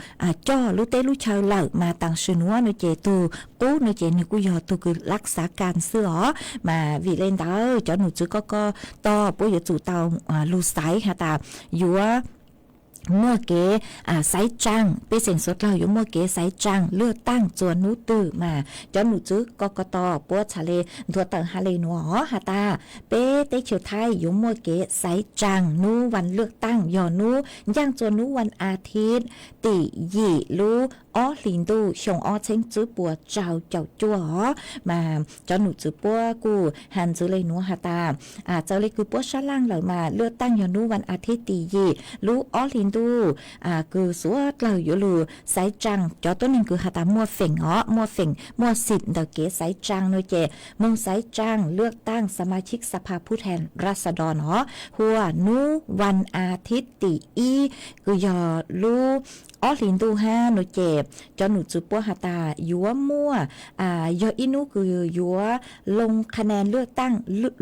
coj lub teb lub chaw lawm. Mas taam sim nuav nuav ces tug qub nuav ces nwg kuj yog tug kws lab xav kas xwb os. Mas vim le ntawd cov num txwv ko ko to puab yuav tsum tau lug xaiv has tas yuav muaj kev xaiv tsaa, pej xeem suav dlawg yuav muaj kev xaiv tsaa lwaj taaj txuas nub twg. Mas cov num txwv ko ko to puab txhad le nthuav tawm has le nuav os has tas peb teb chaws Thaib yuav muaj kev xaiv tsaa nub vas lwaj taaj yog nub ncaaj txua nub vas a thib tim yim lub ob hlis ntuj xyoo ob txheeb tswb puas rau caum cuaj os. Mas cov num txwv puab kuj has ntxiv le nuav has tas txawm le kws puab sab laaj lawm mas lwaj taaj yog nub vas a thib tim yim lub ob hlis ntuj kws suav dlawg yuav lug xaiv tsaa. Cov tuab neeg kws has tas muaj feem os, muaj feem muaj xim ntawm kev xaiv tsaa nuav ces moog xaiv tsaa lwaj taaj xab ma chib xab pha phub thaen ras xas dos os, huaj nub vas a thib tim ib kws yog lub ob hlis ntuj hab nuav ces cov num txwv puab has tas yuav muaj, yog ib nub kws yuav loo qha nais lwaj taaj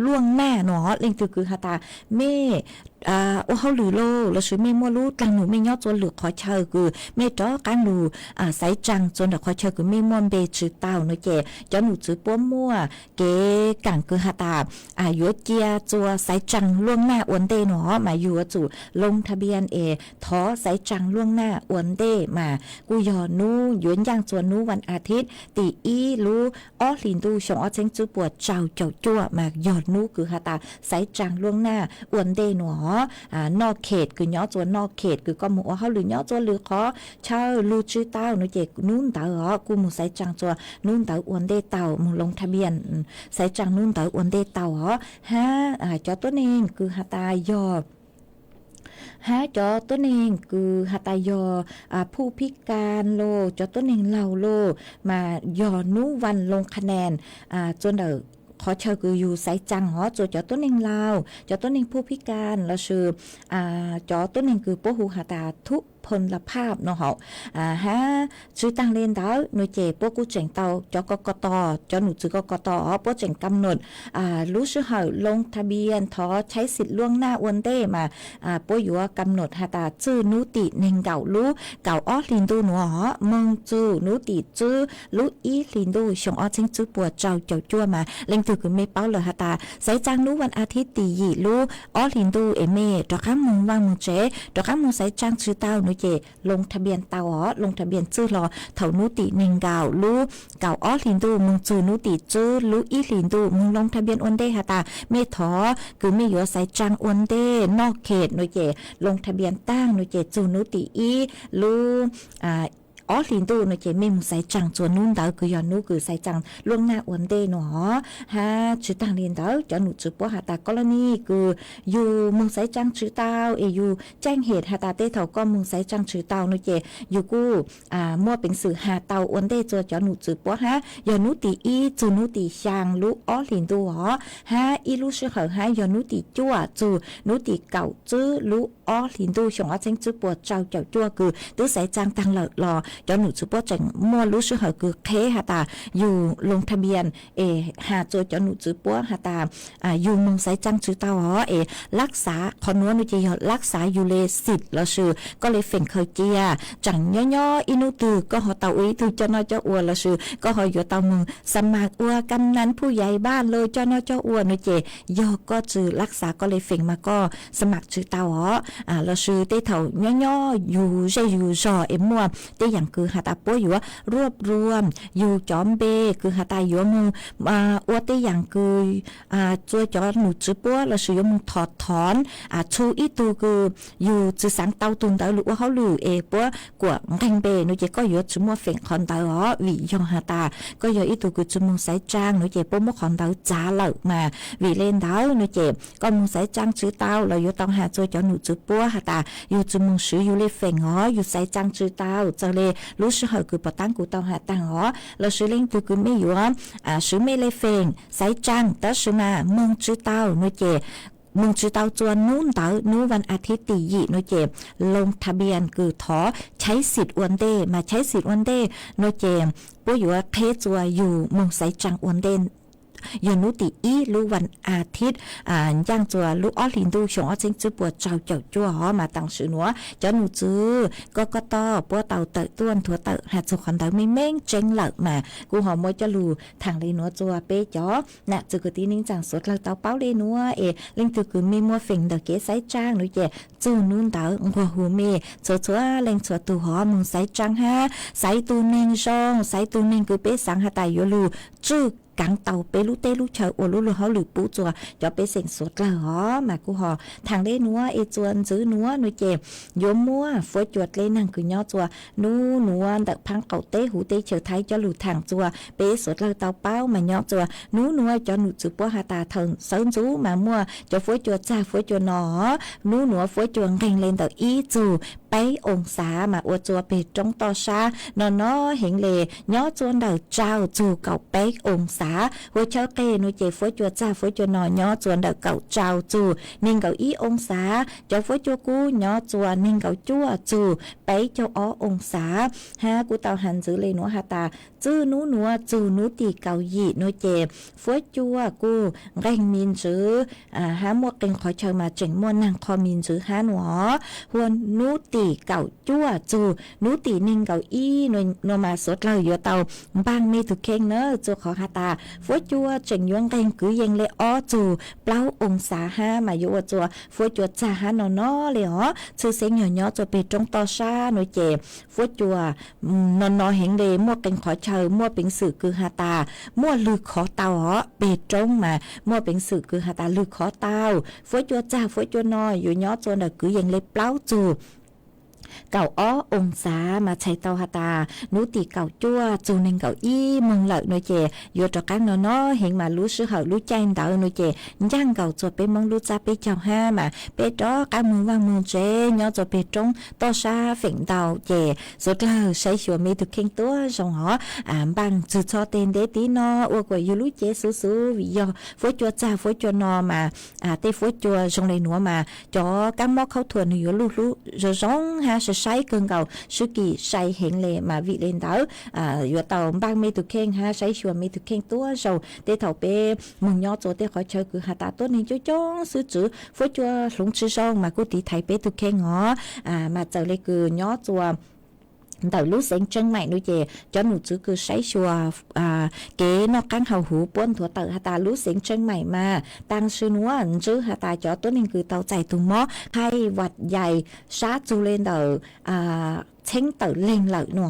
luaj naj nuav. Leej twg kws has tas mej ua hauj lwm los lossis mej muaj lub dlaag num mej nyob txua lwm qhov chaw kws mej rov qaab lug xaiv tsaa txua ntawm qhov chaw kws mej muaj npe tsw tau nuav ces cov num txwv puab muaj kev kaam kws has tas yuav cia txua xaiv tsaa luaj naj ua ntej nuav os. Mas yug yuav tsum loo tha npias es thov xaiv tsaa luaj naj ua ntej mas kuj yog nub yuav ncaaj txua nub vas a thib tim ib lub ob hlis ntuj xyoo ob txheeb tswb puas rau caum cuaj mas yog nub kws has tas xaiv tsaa luaj naj ua ntej nuav os. Noj khem kws nyob txua noj khem kws koj moog ua hauj lwm nyob txua lwm qhov chaw lug tsw tau nuav ces nub ntawd os kuj moog xaiv tsaa txua nub ntawd ua ntej tau, moog loo tha npias xaiv tsaa nub ntawd ua ntej tau os. Hab cov tuab neeg kws has tas yog hab cov tuab neeg kws has tas yog phuj phib kas los cov tuab neeg laug los mas yog nub vas loo qha nais txua ntawm qhov chaw kws yug xaiv tsaa os, txua cov tuab neeg laug, cov tuab neeg phuj phib kas lossis cov tuab neeg kws puab hu has tas thub phooj la phaj nuav hab tsw taag le ntawd nuav ces puab kuj tseem tau cov ko ko to, cov num txwv ko ko to os puab tseem kam num lub sij hawm loo tha npias thov tshaib xim luaj naj ua ntej mas puab yuav kam num has tas txug nub tim neeg nkaum lub kaum ob hlis ntuj nuav os moog txug nub tim tswb lub ib hlis ntuj xyoo ob txheeb tswb puas rau caum cuaj mas leej twg kws mej paub lawm has tas xaiv tsaa nub vas a thib tim yim lub ob hlis ntuj es mej rov qaab moog vaaj moog tsev rov qaab moog xaiv tsaa tsw tau nuav ces loo tha npias tau os. Loo tha npias txug los thaum nub tim neeg nkaum lub kaum ob hlis ntuj moog txug nub tim tswb lub ib hlis ntuj moog loo tha npias ua ntej has tas mej thov kws mej yuav xaiv tsaa ua ntej noj khem nuav ces loo tha npias taag nuav ces txug nub tim ib lub ob hlis ntuj nuav ces mej moog xaiv tsaa txua nub ntawd kws yog nub kws xaiv tsaa luaj naj ua ntej nuav os. Hab tsw taag le ntawd cov num txwv puab has tas koj laj nij kws yug moog xaiv tsaa tsw tau es yug tseej hem has tas tej thaum koj moog xaiv tsaa tsw tau nuav ces yug kuj muaj peev xwm has tau ua ntej txua cov num txwv puab hab yog nub tim ib txug nub tim xyaa lub ob hlis ntuj os hab ib lub sij hawm hab yog nub tim cuaj txug nub tim kaum tswb lub ob hlis ntuj xyoo ob txheeb tswb puas rau caum cuaj kws twb xaiv tsaa taag lawm los cov num txwv puab tseem muaj lub sij hawm kws qheb has tas yug loo tha npias es has txua cov num txwv puab has tas yug moog xaiv tsaa tsw tau os es lab xav qhov nuav nuav ces yog lab xav yug le xim lossis koj le feem khaws cia tseem nyob nyob ib nub twg koj ho tau ua ib tug coj noj coj ua lossis koj ho yuav tau moog xa mas ua kam nas phuj yais npaj lug coj noj coj ua nuav ces yog koj tsw lab xav koj le feem mas koj xa mas tsw tau os. lossis tej thaum nyob nyob yus zej yus zog es muaj tej yaam kws has tas puab yuav ruaj ruam yus cov npe kws has tas yuav moog ua tej yaam kws txua cov num tswv puab lossis yuav moog thov thov txhua ib tug kws yus tsi xaav tau tug ntawd lug ua hauj lwm es puab kuam nqeeg npe no ces koj yuav tsi muaj feem qhov ntawd os, vim yog has tas koj yog ib tug kws tsi moog xaiv tsaa no ces puab muab qhov ntawd txav lawm mas. Vim le ntawd no ces koj moog xaiv tsaa tsi tau los yuav tau has txua cov num tswv puab has tas yug tsi moog swv yug le feem os, yug xaiv tsaa tsi tau. Txawm le lub sij hawm kws puag ta kuv tau has taag os, lossis leej twg kws mej yuav swv mej le feem xaiv tsaa tab sis mas moog tsi tau no ces moog tsi tau txua nub ntawd, nub vas a thib tim yim no ces loo tha npias kws thov chaiv xim ua ntej mas chaiv xim ua ntej no ces puab yuav qheb txua yug moog xaiv tsaa ua ntej yog nub tim ib lub vas a thib ncaaj txua lub ob hlis ntuj xyoo ob txheeb tsib puas rau caum cuaj os mas. Taam sim nuav cov num tswv koj koj toj puab tau tawm tuaj nthuav tawm has txug qhov ntawd meej meej tseeb lawm mas kuv ho muab coj lug thaam le nuav txua peb cov nam txiv kwv tij neej tsaa suav dlawg tau paub le nuav es leej twg kws mej muaj feem ntawm kev xaiv tsaa no ces txug nub ntawd nquag hu mej txhua txhua leej txhua tug ho moog xaiv tsaa hab xaiv tug neeg zoo, xaiv tug neeg kws peb xaav has tas yuav lug tswj kaav tau peb lub teb lub chaw ua lub luag hauj lwm pub txua cov pej xeem suav dlawg os mas. Kuv ho thaam le nuav es txua ntxiv nuav no ces yuav muab fuab cua dleb naag kws nyob txua nub nuav ntawm phaab qaum teb huv teb chaws Thaib coj lug thaam txua peb suav dlawg tau paub mas nyob txua nub nuav cov num tswv puab has tas thaum sawv ntxuv mas muaj cov fuab cua txag fuab cua no, nub nuav fuab cua nqeeg le ntawm ib txug peb oo xav mas ua txua peg roob toj sab no no heev le nyob txua ntawm rau txug kaum peb oo xav. Hua chawb qeg no ces fuab cua txag fuab cua no nyob txua ntawm kaum rau txug neeg nkaum ib oo xav. Cov fuab cua kub nyob txua neeg nkaum cuaj txug peb caug ob oo xav. Hab kuv tau has ntxiv le nuav has tas txij nub nuav txug nub tim kaum yim no ces fuab cua kuj nqeeg me ntsis hab muaj qee qhov chaw mas tseem muaj naag qho me ntsis hab nuav. Hua nub tim kaum cuaj txug nub tim neeg nkaum ib no mas suav dlawg yuav tau npaaj mej tug kheej na txua qhov has tas fuab cua tseem yuav nqeeg kwv yees le ob txug plaub oo xav hab mas yuav ua txua fuab cua txag hab no no le os. Txhij xeeb yog nyob txua peg roob toj sab no ces fuab cua no no heev le muaj qee qhov chaw muaj peev xwm kws has tas muaj lwg khov tau os, peg roob mas muaj peev xwm kws has tas lwg khov tau. Fuab cua txag fuab cua no yuav nyob txua ntawm kwv yees le plaub txug kaum ob oo xav mas txhais tau has tas nub tim kaum cuaj txug neeg nkaum ib moog lawm no ces yuav rov qaab no no heev mas lub sij hawm lub caij ntawd no ces ncaaj nkaus txua peb Moob lub txaj peb caug hab mas peb rov qaab moog vaaj moog tsev nyob txua peg roob toj sab feem ntau ces suav dlawg saib xyuas mej tug kheej tuab zoo os. Npaaj txug txho teg nteb tim no ua kuas yug lub cev xuv xuv vim yog fuab cua txag fuab cua no mas tej fuab cua zoo le nuav mas cov kaab mob khaub thuas nwg yuav luj hlub zoo zoo hab sai sai kawg nkaus, sib kis sai heev le mas. Vim le ntawd yuav tau npaaj mej tug kheej hab saib xyuas mej tug kheej tuab zoo. Tej thaum peb moog nyob txua tej qhov chaw kws has tas tuab neeg coob coob xwb tswv fuab cua hloov tsi zoo mas kuj tiv thaiv peb tug kheej os. Mas txawm le kws nyob txua ntawm lub xeev Tseeb Maim no ces cov num tswv kws saib xyuas kev noj qaab haus huv puab nthuav tawm has tas lub xeev Tseeb Maim mas taam sim nuav ntsib has tas cov tuab neeg kws tau txais tug mob khai vaj yais sab txug le ntawm txheeb tawm leeg lawm no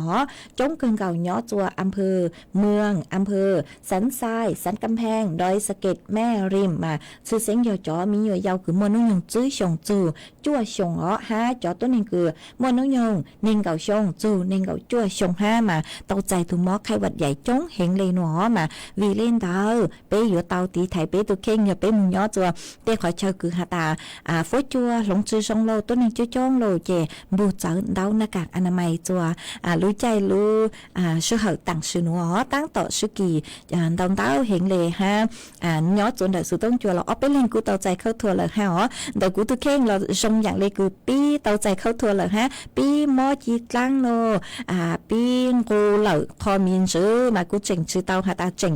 coob kawg nkaus nyob txua am pawg Muas, am pawg Xav Xais, Xav Kam Pheej, Doi Xa Kem, Mej Rim mas txhij xeeb yog cov me nyuam yaus kws muaj nub nyoog tsib xyoos txug cuaj xyoos os hab cov tuab neeg kws muaj nub nyoog neeg nkaum xyoo txug neeg nkaum cuaj xyoo hab mas tau txais tug mob khai vaj yais coob heev le no os mas. Vim le ntawd peb yuav tau tiv thaiv peb tug kheej yog peb moog nyob txua tej qhov chaw kws has tas fuab cua hloov tsi zoo lauj, tuab neeg coob coob lauj ces npug txawv ntau naj kam a na mais txua lub caij lub sij hawm taam sim nuav os. Taab tom sib kis ntau ntau heev le hab nyob txua ntawm Xuv Toob Cua los ob peb leeg kuj tau txais khaub thuas lawm hab os. Ntawm kuv tug kheej los zoo yaam le kws pib tau txais khaub thuas lawm hab pib mob ci dlaab lauj, pib nqus lawm qho me ntsis mas kuv tseem tsi tau has tas tseem,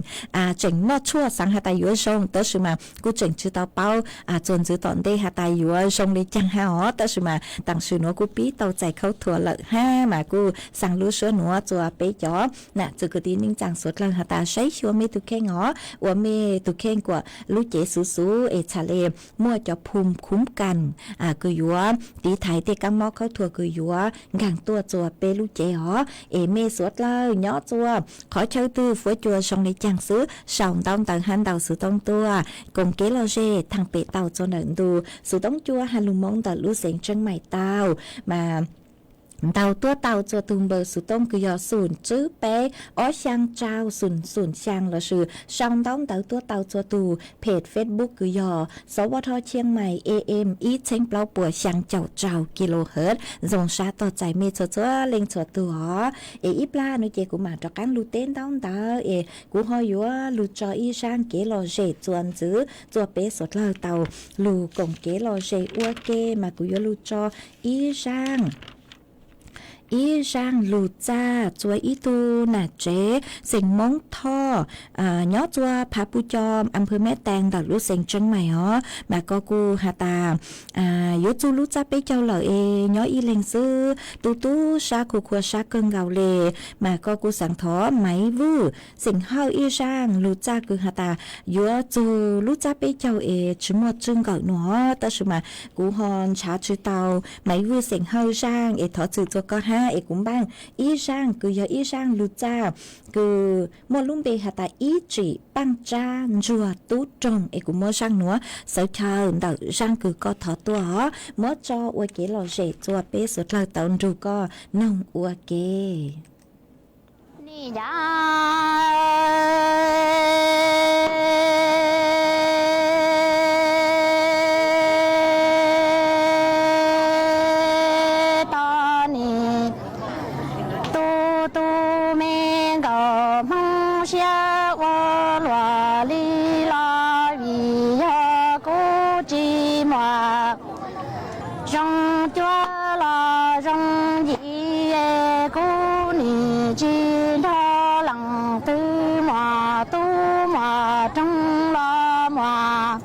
tseem noj tshuaj xaav has tas yuav zoo tab sis mas kuj tseem tsi tau paub txuas ntxiv tom ntej has tas yuav zoo le caag hab os. Tab sis mas taam sim nuav kuj pib tau txais khaub thuas lawm hab mas kuj xaa lub suab nuav txua peb cov nam txiv kwv tij neej tsaa suav dlawg has tas saib xyuas mej tug kheej os, ua mej tug kheej kuas lub cev xuv xuv es txhad le muaj cov phum khuv kaam kws yuav tiv thaiv tej kaab mob khaub thuas kws yuav nkaag tuaj txua peb lub cev os. Es mej suav dlawg nyob txua qhov chaw twg fuav cua zoo le caag xwb sau ntaub ntawv hab ntau xuv toob tuaj koom kev lom zem thaam pem tau txua ntawm ntu xuv toob cua has lug Moob ntawm lub xeev Tseeb Maim tau. Mas ntau tuab tau txua tug npawb xuv toob kws yog xoom tswb peb ob xyaa rau xoom xoom xyaa lossis sau ntaub ntawv tuab tau txua tug phem Facebook kws yog Xov Vaj Thoj Tshiaj Mais A M ib txheeb plaub puas xyaa caum rau kilohertz zoo sab tog txais mej txhua txhua leej txhua tug os. Es ib plag nuav ces kuv mam rov qaab lug teb ntaub ntawv es kuv ho yuav lug tso ib zaaj kev lom zem txua ntxiv txua peb suav dlawg tau lug koom kev lom zem ua ke mas kuv yuav lug tso ib zaaj ib zaaj lug txaj txua ib tug nam tsev xeem Moob Thoj nyob txua Phav Puj Co, Amphaw Meb Tees ntawm lub xeev Tseeb Mais os. Mas koj kuj has tas yuav txug lub txaj peb caug lawm es nyob ib leeg xwb, tu tu sab khua khua sab kawg nkaus le. Mas koj kuj xaav thov Maiv Vwj xeem Hawj ib zaaj lug txaj kws has tas yuav txug lub txaj peb caug es tsi muaj tswj nkawm nuav, tab sis mas kuv ho nrhav tsi tau Maiv Vwj xeem Hawj zaaj es thov txim txua koj hab es kuv npaaj ib zaaj kws yog ib zaaj lug txaj kws muaj lub npe has tas ib tsim paaj tsab ntsuag tub roog es kuv muab zaaj nuav sawv chaw ntawm zaaj kws koj thov tuaj os, muab tso ua kev lom zem txua peb suav dlawg tau nrug koj noog ua ke. Nim yav tod nim tu tu me nkauj Hmoob siab ua luaj li los vim yog kuv tsis muaj zoo cuab los zoo yim, kuv nim tsis nrog leej twg muaj tub muaj roog los muaj.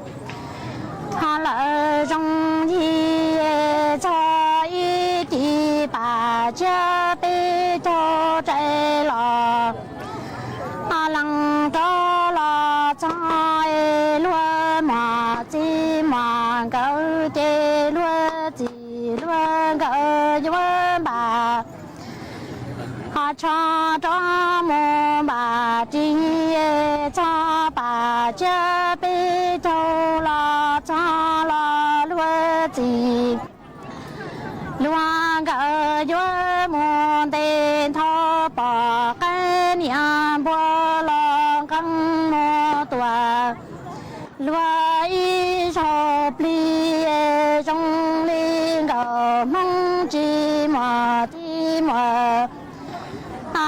Ho lawv zoo yim txog ib cim pam tsiab peb caug rais los, ho leej rov los txog es luag muaj txij muaj nkawm ces luag txij luag nkawm yuav npam. Ho tsho rov mus npam ris txog pam tsiab peb caug los txog los luag txij luag nkawm yuav mus ntes nthov pom qaib niam npua los nqeeb mus tua. Luag ib zaug plig zoo li nkauj Hmoob tsis muaj txij muaj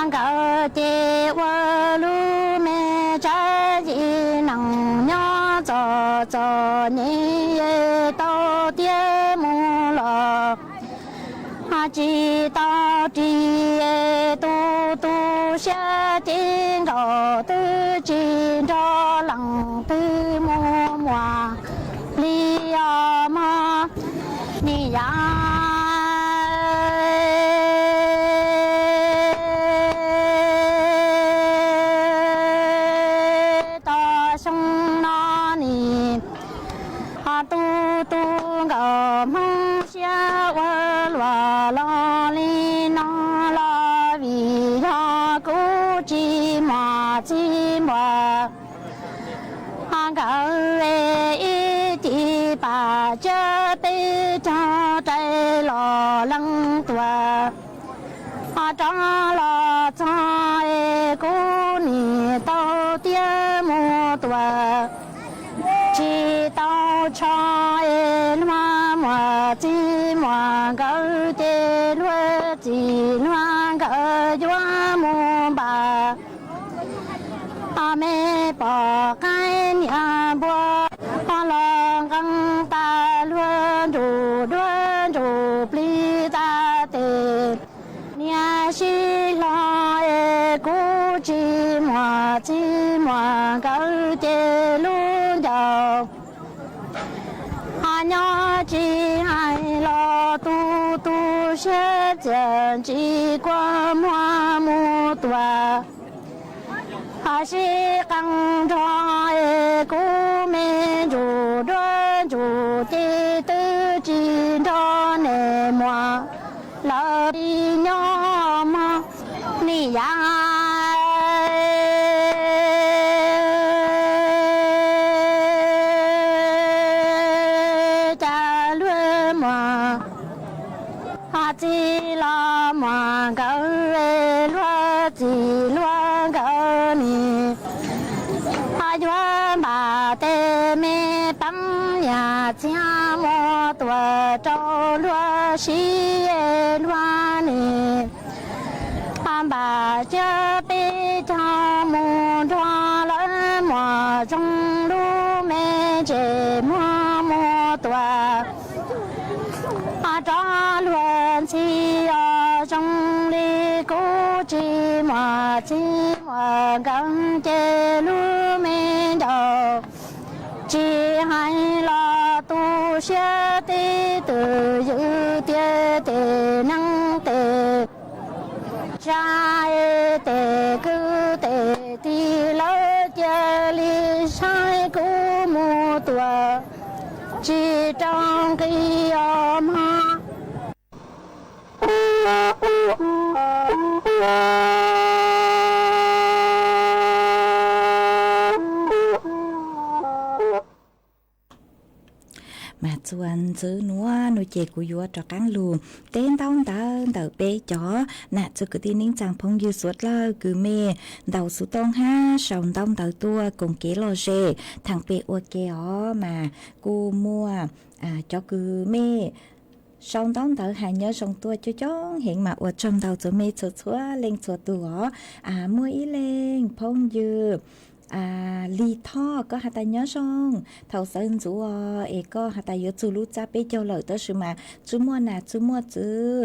nkawm ces ua lub me tsab yim neej nyob txom txom nyem tau tiav mus los. Ho tsis tau ris tu tu siab ces nkauj twb tsis nrog leej twg mus muaj plig os mog. Nim yav tod xyoo no nim ho tu tu nkauj Hmoob siab ua luaj los li no los vim yog kuv tsis muaj txij muaj nkawm, ib cim pam tsiab peb caug rais los leej tuaj. Ho rov los txog es kuv nim tau tiav mus tua, tsis tau tsho es luag muaj txij muaj nkawm ces luag txij luag nkawm yuav mus npam. Ho me pom qaib niam npua ho los nqeeb tas luag ntsuj duab ntsuj plig tas tes niam sib hlo es kuv tsis muaj txij muaj nkawm ces lub ncauj ho nyob tsis hais los tu tu siab Txias ntsis kua muag mus tuaj, ho sib qee nrho es kuv me ntsuj duab ntsuj ces twb tsis nrog nej muam lawv nyob mog. Nim yav cas luag muam ho txiv los muam nkawd, luag txiv luag nkawd nim ho yuav npam tej me peeb niam txiag mus tuaj rau luag sib luag nim ho npam cov peb caug mus nrog lawv muam zoo lub me ntses muag mus tuaj ho rov luag ntxhi os zoo li kuv tsis muaj txiv muaj nkawd ces lub me nraud tsis hais los tu siab tib twm ywm tiag tes neeg tes tsa tes kwv tes tij lawv cia li saib kuv mus tuaj tsis rau nqi os mog. Mas txuas ntxiv nuav no ces kuv yuav rov qaab lug teb ntaub ntawv ntawm peb cov nam txiv kwv tij neej tsaa phooj ywg suav dlawg kws mej ntaus xuv tooj hab sau ntaub ntawv tuaj koom kev lom zem thaam pem ua ke os. Mas kuj muaj cov kws mej sau ntaub ntawv has nyob zoo tuaj coob coob heev mas ua tsaug ntau txug mej txhua txhua leej txhua tug os. Muaj ib leeg phooj ywg Lis Thoj, koj has tas nyob zoo, thaum sawv ntxuv os es koj has tas yuav txug lub txaj peb caug lawm tab sis mas tsi muaj nam tsi muaj txwv,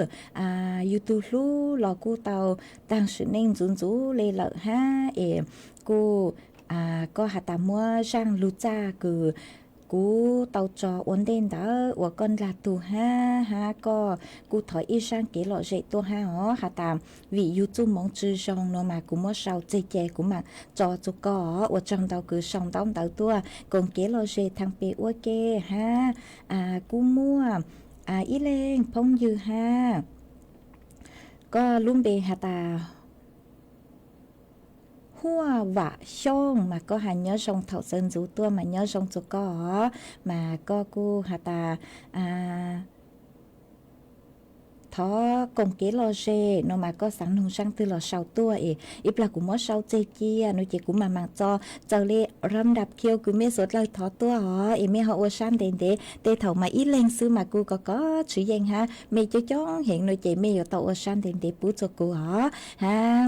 yug tug hlub los kuj tau taag sim neej ntxuv ntxuv le lawm hab es kuj koj has tas muab zaaj lug txaj kws kuv tau tso ua ntej ntawd uas koj ndlag tug hab, hab koj kuj thov ib zaaj kev lom zem tuaj hab os. Has tas vim yug txuj moov tsi zoo no mas kuv muab sau tseg ces kuv maam tso txug koj os. Ua tsaug ntau kws sau ntaub ntawv tuaj koom kev lom zem thaam pem ua ke hab. Kuj muaj ib leeg phooj ywg hab, koj lub npe has tas Huaj Vam Xyooj mas koj has nyob zoo, thaum sawv ntxuv tuaj mas nyob zoo txug koj os. Mas koj kuj has tas thov koom kev lom zem no mas koj xaav nug zaaj twg los sau tuaj es ib plag kuv muab sau tseg cia no ces kuv maam maam tso txawm le ram dap kiu kws mej suav dlawg thov tuaj os es mej ho ua sab ntev ntev, tej thaum mas ib leeg xwb mas kuj kov kov tswv yeej hab. Mej coob coob heev no ces mej yuav tau ua sab ntev ntev pub txug kuv os hab.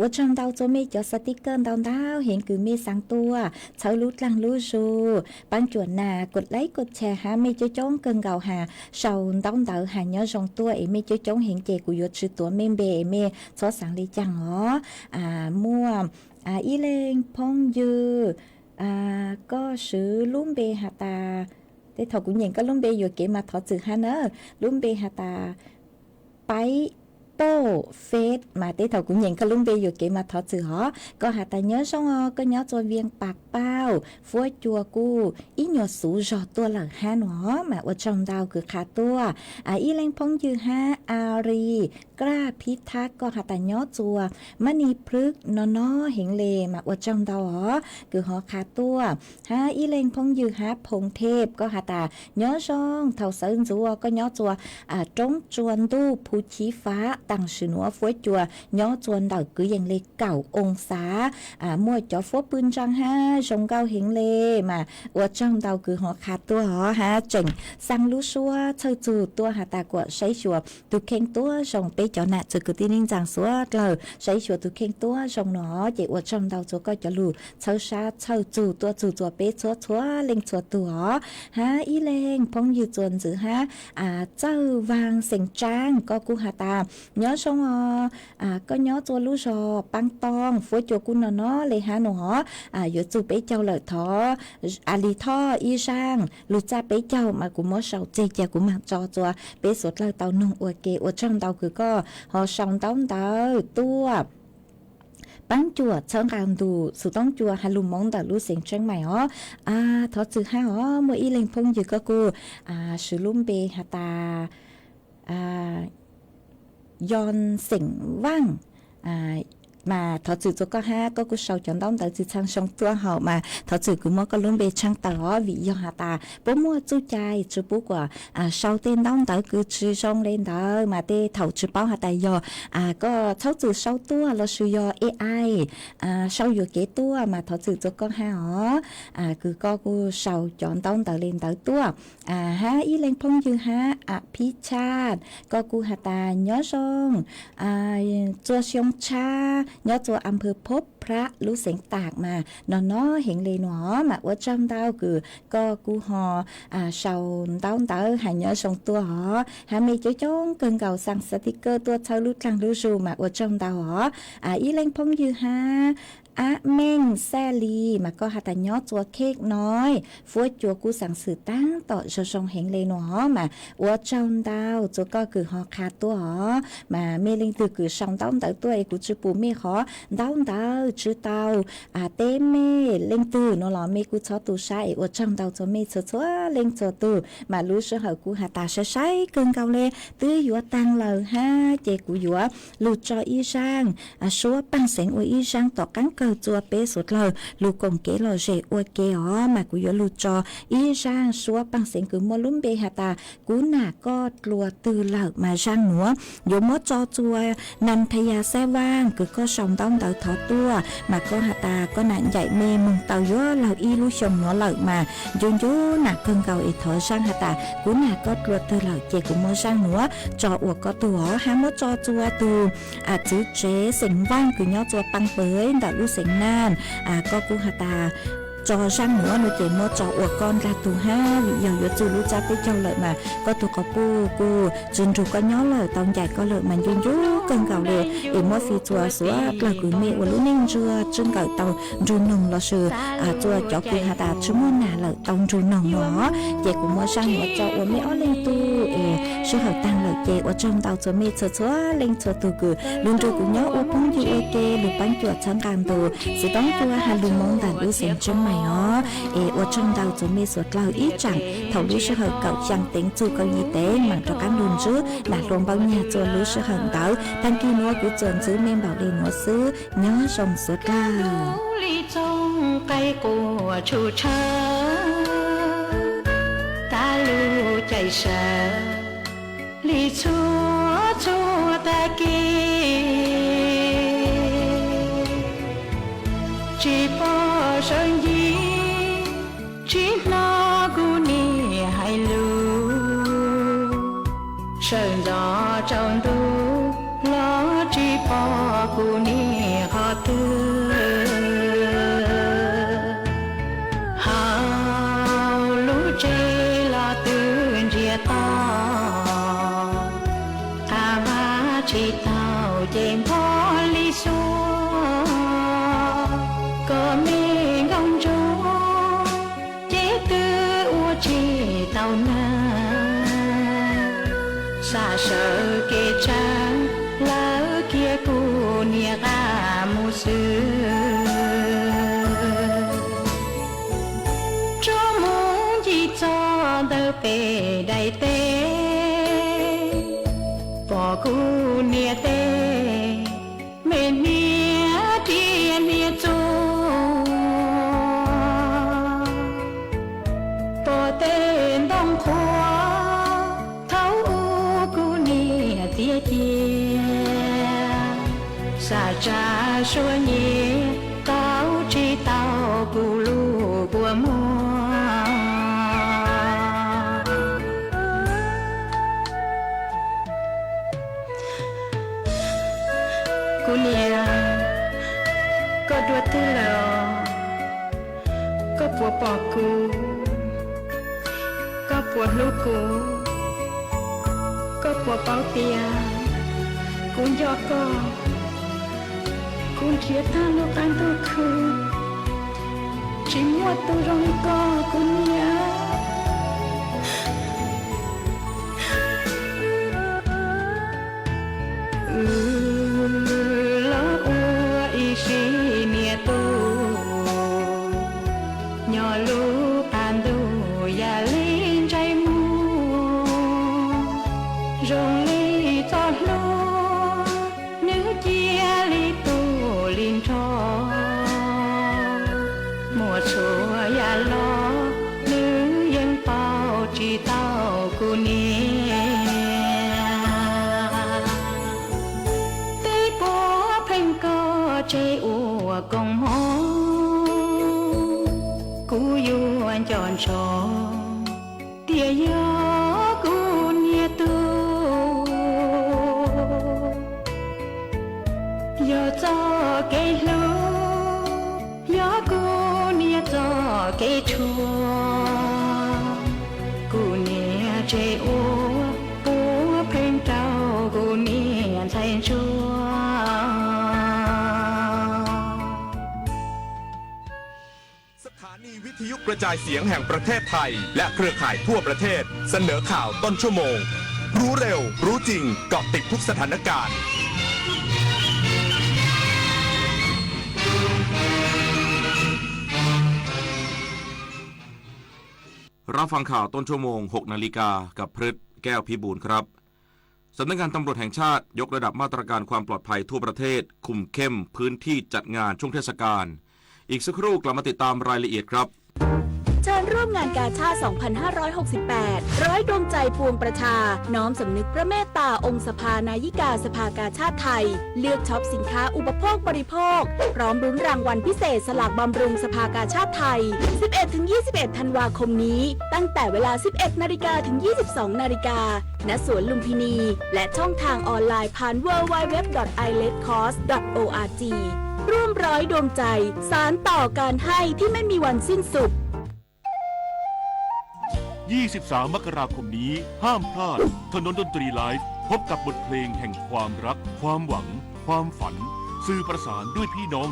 Ua tsaug ntau txug mej cov sticker ntau ntau heev kws mej xaav tuaj txhawb lub dlaag lub zug, paab cuam nas kuas laib kuas tshas hab. Mej coob coob kawg nkaus has sau ntaub ntawv has nyob zoo tuaj es mej coob coob heev ces kuv yuav tsi tuav mej npe es mej txhob xaav le caag os. Muaj ib leeg phooj ywg, koj swv lub npe has tas, tej thaum kuv nyeem koj lub npe yuam kev mas thov txim hab na, lub npe has tas Paib Poj Feb mas tej thaum kuv nyeem koj lub npe yuam kev mas thov txim os. Koj has tas nyob zoo os, koj nyob txug Vias Pas Pauj, Fuab Cua kuj ib nyuas xuv zog tuaj lawm hab no mas ua tsaug ntau kws qha tuaj. Ib leeg phooj ywg hab, A Ri Kraj Phib Thab, koj has tas nyob txug Mab Nis Plwb no no heev le mas ua tsaug ntau os kws ho qha tuaj. Hab ib leeg phooj ywg hab, Phoo Thej, koj has tas nyob zoo, thaum sawv ntxuv koj nyob txug Roob Tsua Ntuj, Phu Chib Fab, taam sim nuav Fuab Cua nyob txug ntawm kwv yees le kaum oo xav, muaj cov fuab pw ntsaa hab zoo nkauj heev le mas ua tsaug ntau kws ho qha tuaj os hab. Tseem xaa lub suab txhawj txug tuaj has tas kuas saib xyuas tug kheej tuab zoo, peb cov nam txiv kwv tij neej tsaa suav dlawg saib xyuas tug kheej tuab zoo no ces ua tsaug ntau txug koj cov lug txhawb sab txhawj txug tuaj txug txug peb txhua txhua leej txhua tug os. Hab ib leeg phooj ywg txuas ntxiv hab, Txawj Vaag Xeem Tsaab, koj kuj has tas Nyob zoo os, koj nyob txua lub zog Pab Tooj, fuab cua kuj no no le hab nua hov. Yuav txug peb caug lawm thov a li thoj ib zaaj lug txaj peb caug mas kuv muab sau tseg ca kuv maam tso txua peb suav dlawg tau noog ua ke. Ua tsaug ntau kws koj ho sau ntaub ntawv tuaj. Paab Cuam txhawb nqaa ntus xwm toob cua has lug moov ntawm lub xeev Tseeb Mais os. Thov txwm hab os, muaj ib leeg phooj ywg koj kuj swv lub npe has tas Yoo Xeem Vaaj, mas thov txwm txua koj hab koj kuj sau cov ntaub ntawv txwm txhaj zoo tuaj hauv mas thov txwm kws muab koj lub npe tshaaj tawm os, vim yog has tas puab muaj txuj cai tsi pub kuas sau tej ntaub ntawv kws tsi zoo le ntawd mas tej thaum tsi paub has tas yog koj txhob txwm sau tuaj lossis yog A I sau yuam kev tuaj mas thov txwm txua koj hab os, kws koj kuj sau cov ntaub ntawv le ntawd tuaj. Hab ib leeg phooj ywg hab a Phib Tshaj, koj kuj has tas nyob zoo txua xyoo tshab nyob txua a phawv Phob Phrab lub xeev Taam mas no no heev le nua mas ua tsaug ntau kws koj kuj ho sau ntaub ntawv has nyob zoo tuaj os. Hab mej coob coob kawg nkaus xaa xav ti kawj tuaj txhawb lub dlaag lub zug mas ua tsaug ntau os. Ib leeg phooj ywg hab a Meej Xaj Lis mas koj has tas nyob txua Khej Noi, fuab cua kuj xaa xwm taab tom zoo zoo heev le nua os mas ua tsaug ntau txua koj kws ho qha tuaj os. Mas mej leej twg kws sau ntaub ntawv tuaj es kuv tsi pum mej qhov ntaub ntawv tsi tau teb mej leej twg nua los mej kuj txhob tu sab es ua tsaug ntau txua mej txhua txhua leej txhua tug. Mas lub sij hawm kuj has tas sai sai kawg nkaus le, twb yuav taag lawm hab ces kuv yuav lug tso ib zaaj suab paaj xeev ua ib zaaj tom qaab kawg txua peb suav dlawg lug koom kev lom zem ua ke os. Mas kuv yuav lug tso ib zaaj suab paaj xeev kws muaj lub npe has tas Kuv nam koj dlua twg lawm mas zaaj nuav yuav muab tso txua Nas Thas Yas Xab Vaaj kws koj sau ntaub ntawv thov tuaj mas koj has tas koj nam ncaim me moog taw yuav laug ib lub xyoo nuav lawm mas ncu ncu nam kawg nkaus es thov zaaj has tas kuv nam koj dlua twg lawm ces kuv muab zaaj nuav tso ua koj tug os. Hab muab tso txua tug txwv tsev xeem Vaaj kws nyob txua Paaj Pawg ntawm lub xeev Naj, koj kuj has tas tso zaaj nuav no ces muab tso ua koj nrag tug hab vim yog yuav txug lub txaj peb caug lawm mas koj tug quas puj kuj tsi nrug koj nyob lawm tau ncaim koj lawm mas ncu ncu kawg nkaus le. Es muab fi txua suav dlawg kws mej ua lub neej ntsuag tsi nkawm tau nrug noog lossis txua cov kws has tas tsi muaj nam lawm tau nrug noog no ces kuv muab zaaj nuav tso ua mej ob leeg tug es sij hawm taag lawm ces ua tsaug ntau txua mej txhua txhua leej txhua tug kws lug nrug kuv nyob ua phooj ywg ua ke lug paab cuam txhawb nqaa ntus xwm toob cua has lug moov ntawm lub xeev Tseeb Mais os. Es ua tsaug ntau txua mej suav dlawg ib tsaam thaum lub sij hawm kaum xyaa teev txug kaum yim teev maam rov qaab lug ntsib nam hluas Npauj Nyag txua lub sij hawm ntawd. Taag kis nuav kuv txuas ntxiv mej npaum le nuav xwb, nyob zoo suav dlawg. Li txooj qaib quas tshum tshawb, tag lub caij sawv li txhua txhua tag kis. Tsis pom sawv ncig, tsis hnov kuv niam hais lus, sawv ntxov tsaus ntuj los tsis pom kuv niam qhov twg. Hauv lub tsev los twb ntsiag to, qab vaj tsis taug ces npog li xuab, kom me nkooj ntsuag ces twb ua tsis tau nag. Xav sawv kev tsawg lawv kiag kuv niam qab mus xwb. Tsuas mus ncig txog ntawm pem daim teb, pom kuv niam tej me hniav riam hniav txuj, pom tej ntoo qhuav thaum ub kuv niam tiav cia, xav tsa suab nyiav tau tsis tau kuv lub kua muag. Kuv niam, koj dua twg lawm os? Koj puas pom kuv? Koj puas hlub kuv? Koj puas paub tias Kuv nco koj, kuv nrhiav tag lub qab ntuj khwb, tsis muaj tus zoo li koj kuv niam. Wb los ua ib sim niam tub, nyob lub qab ntuj yam li ntsej muag, zoo li txoj hlua, nws cia li tu li nrho. Muaj txhua yam los nws yeej pauv tsis tau kuv niam. Twb puav pheej koj tseg ua koob hmoov, kuv yuav nco ntsoov tias yog kuv niam tub. Yog txoj kev hlub, yog kuv niam txoj kev tshuav, kuv niam tseg ua puav pheej rau kuv niam ntxhais ntsuag. สถานีวิทยุกระจายเสียงแห่งประเทศไทย และเครือข่ายทั่วประเทศ เสนอข่าวต้นชั่วโมง รู้เร็ว รู้จริง เกาะติดทุกสถานการณ์ รับฟังข่าวต้นชั่วโมง หกนาฬิกา กับพฤษ แก้วพิบูลครับ สำนักงานตำรวจแห่งชาติยกระดับมาตรการความปลอดภัยทั่วประเทศ คุมเข้มพื้นที่จัดงานช่วงเทศกาล อีกสักครู่กลับมาติดตามรายละเอียดครับ เชิญร่วมงานกาชาด สองพันห้าร้อยหกสิบแปด ร้อยดวงใจปวงประชา น้อมสำนึกพระเมตตาองค์สภานายิกาสภากาชาดไทย เลือกช็อปสินค้าอุปโภคบริโภค พร้อมลุ้นรางวัลพิเศษสลากบำรุงสภากาชาดไทย สิบเอ็ดถึงยี่สิบเอ็ด ธันวาคมนี้ ตั้งแต่เวลา สิบเอ็ดนาฬิกา ถึง ยี่สิบสองนาฬิกา ณ สวนลุมพินี และช่องทางออนไลน์ผ่าน ดับเบิลยู ดับเบิลยู ดับเบิลยู ดอท ไอเลดคอส ดอท โอ อาร์ จี ร่วมร้อยดวงใจ สานต่อการให้ที่ไม่มีวันสิ้นสุด ยี่สิบสาม มกราคมนี้ ห้ามพลาด ถนนดนตรีไลฟ์ พบกับบทเพลงแห่งความรัก ความหวัง ความฝัน สื่อประสานด้วยพี่น้อง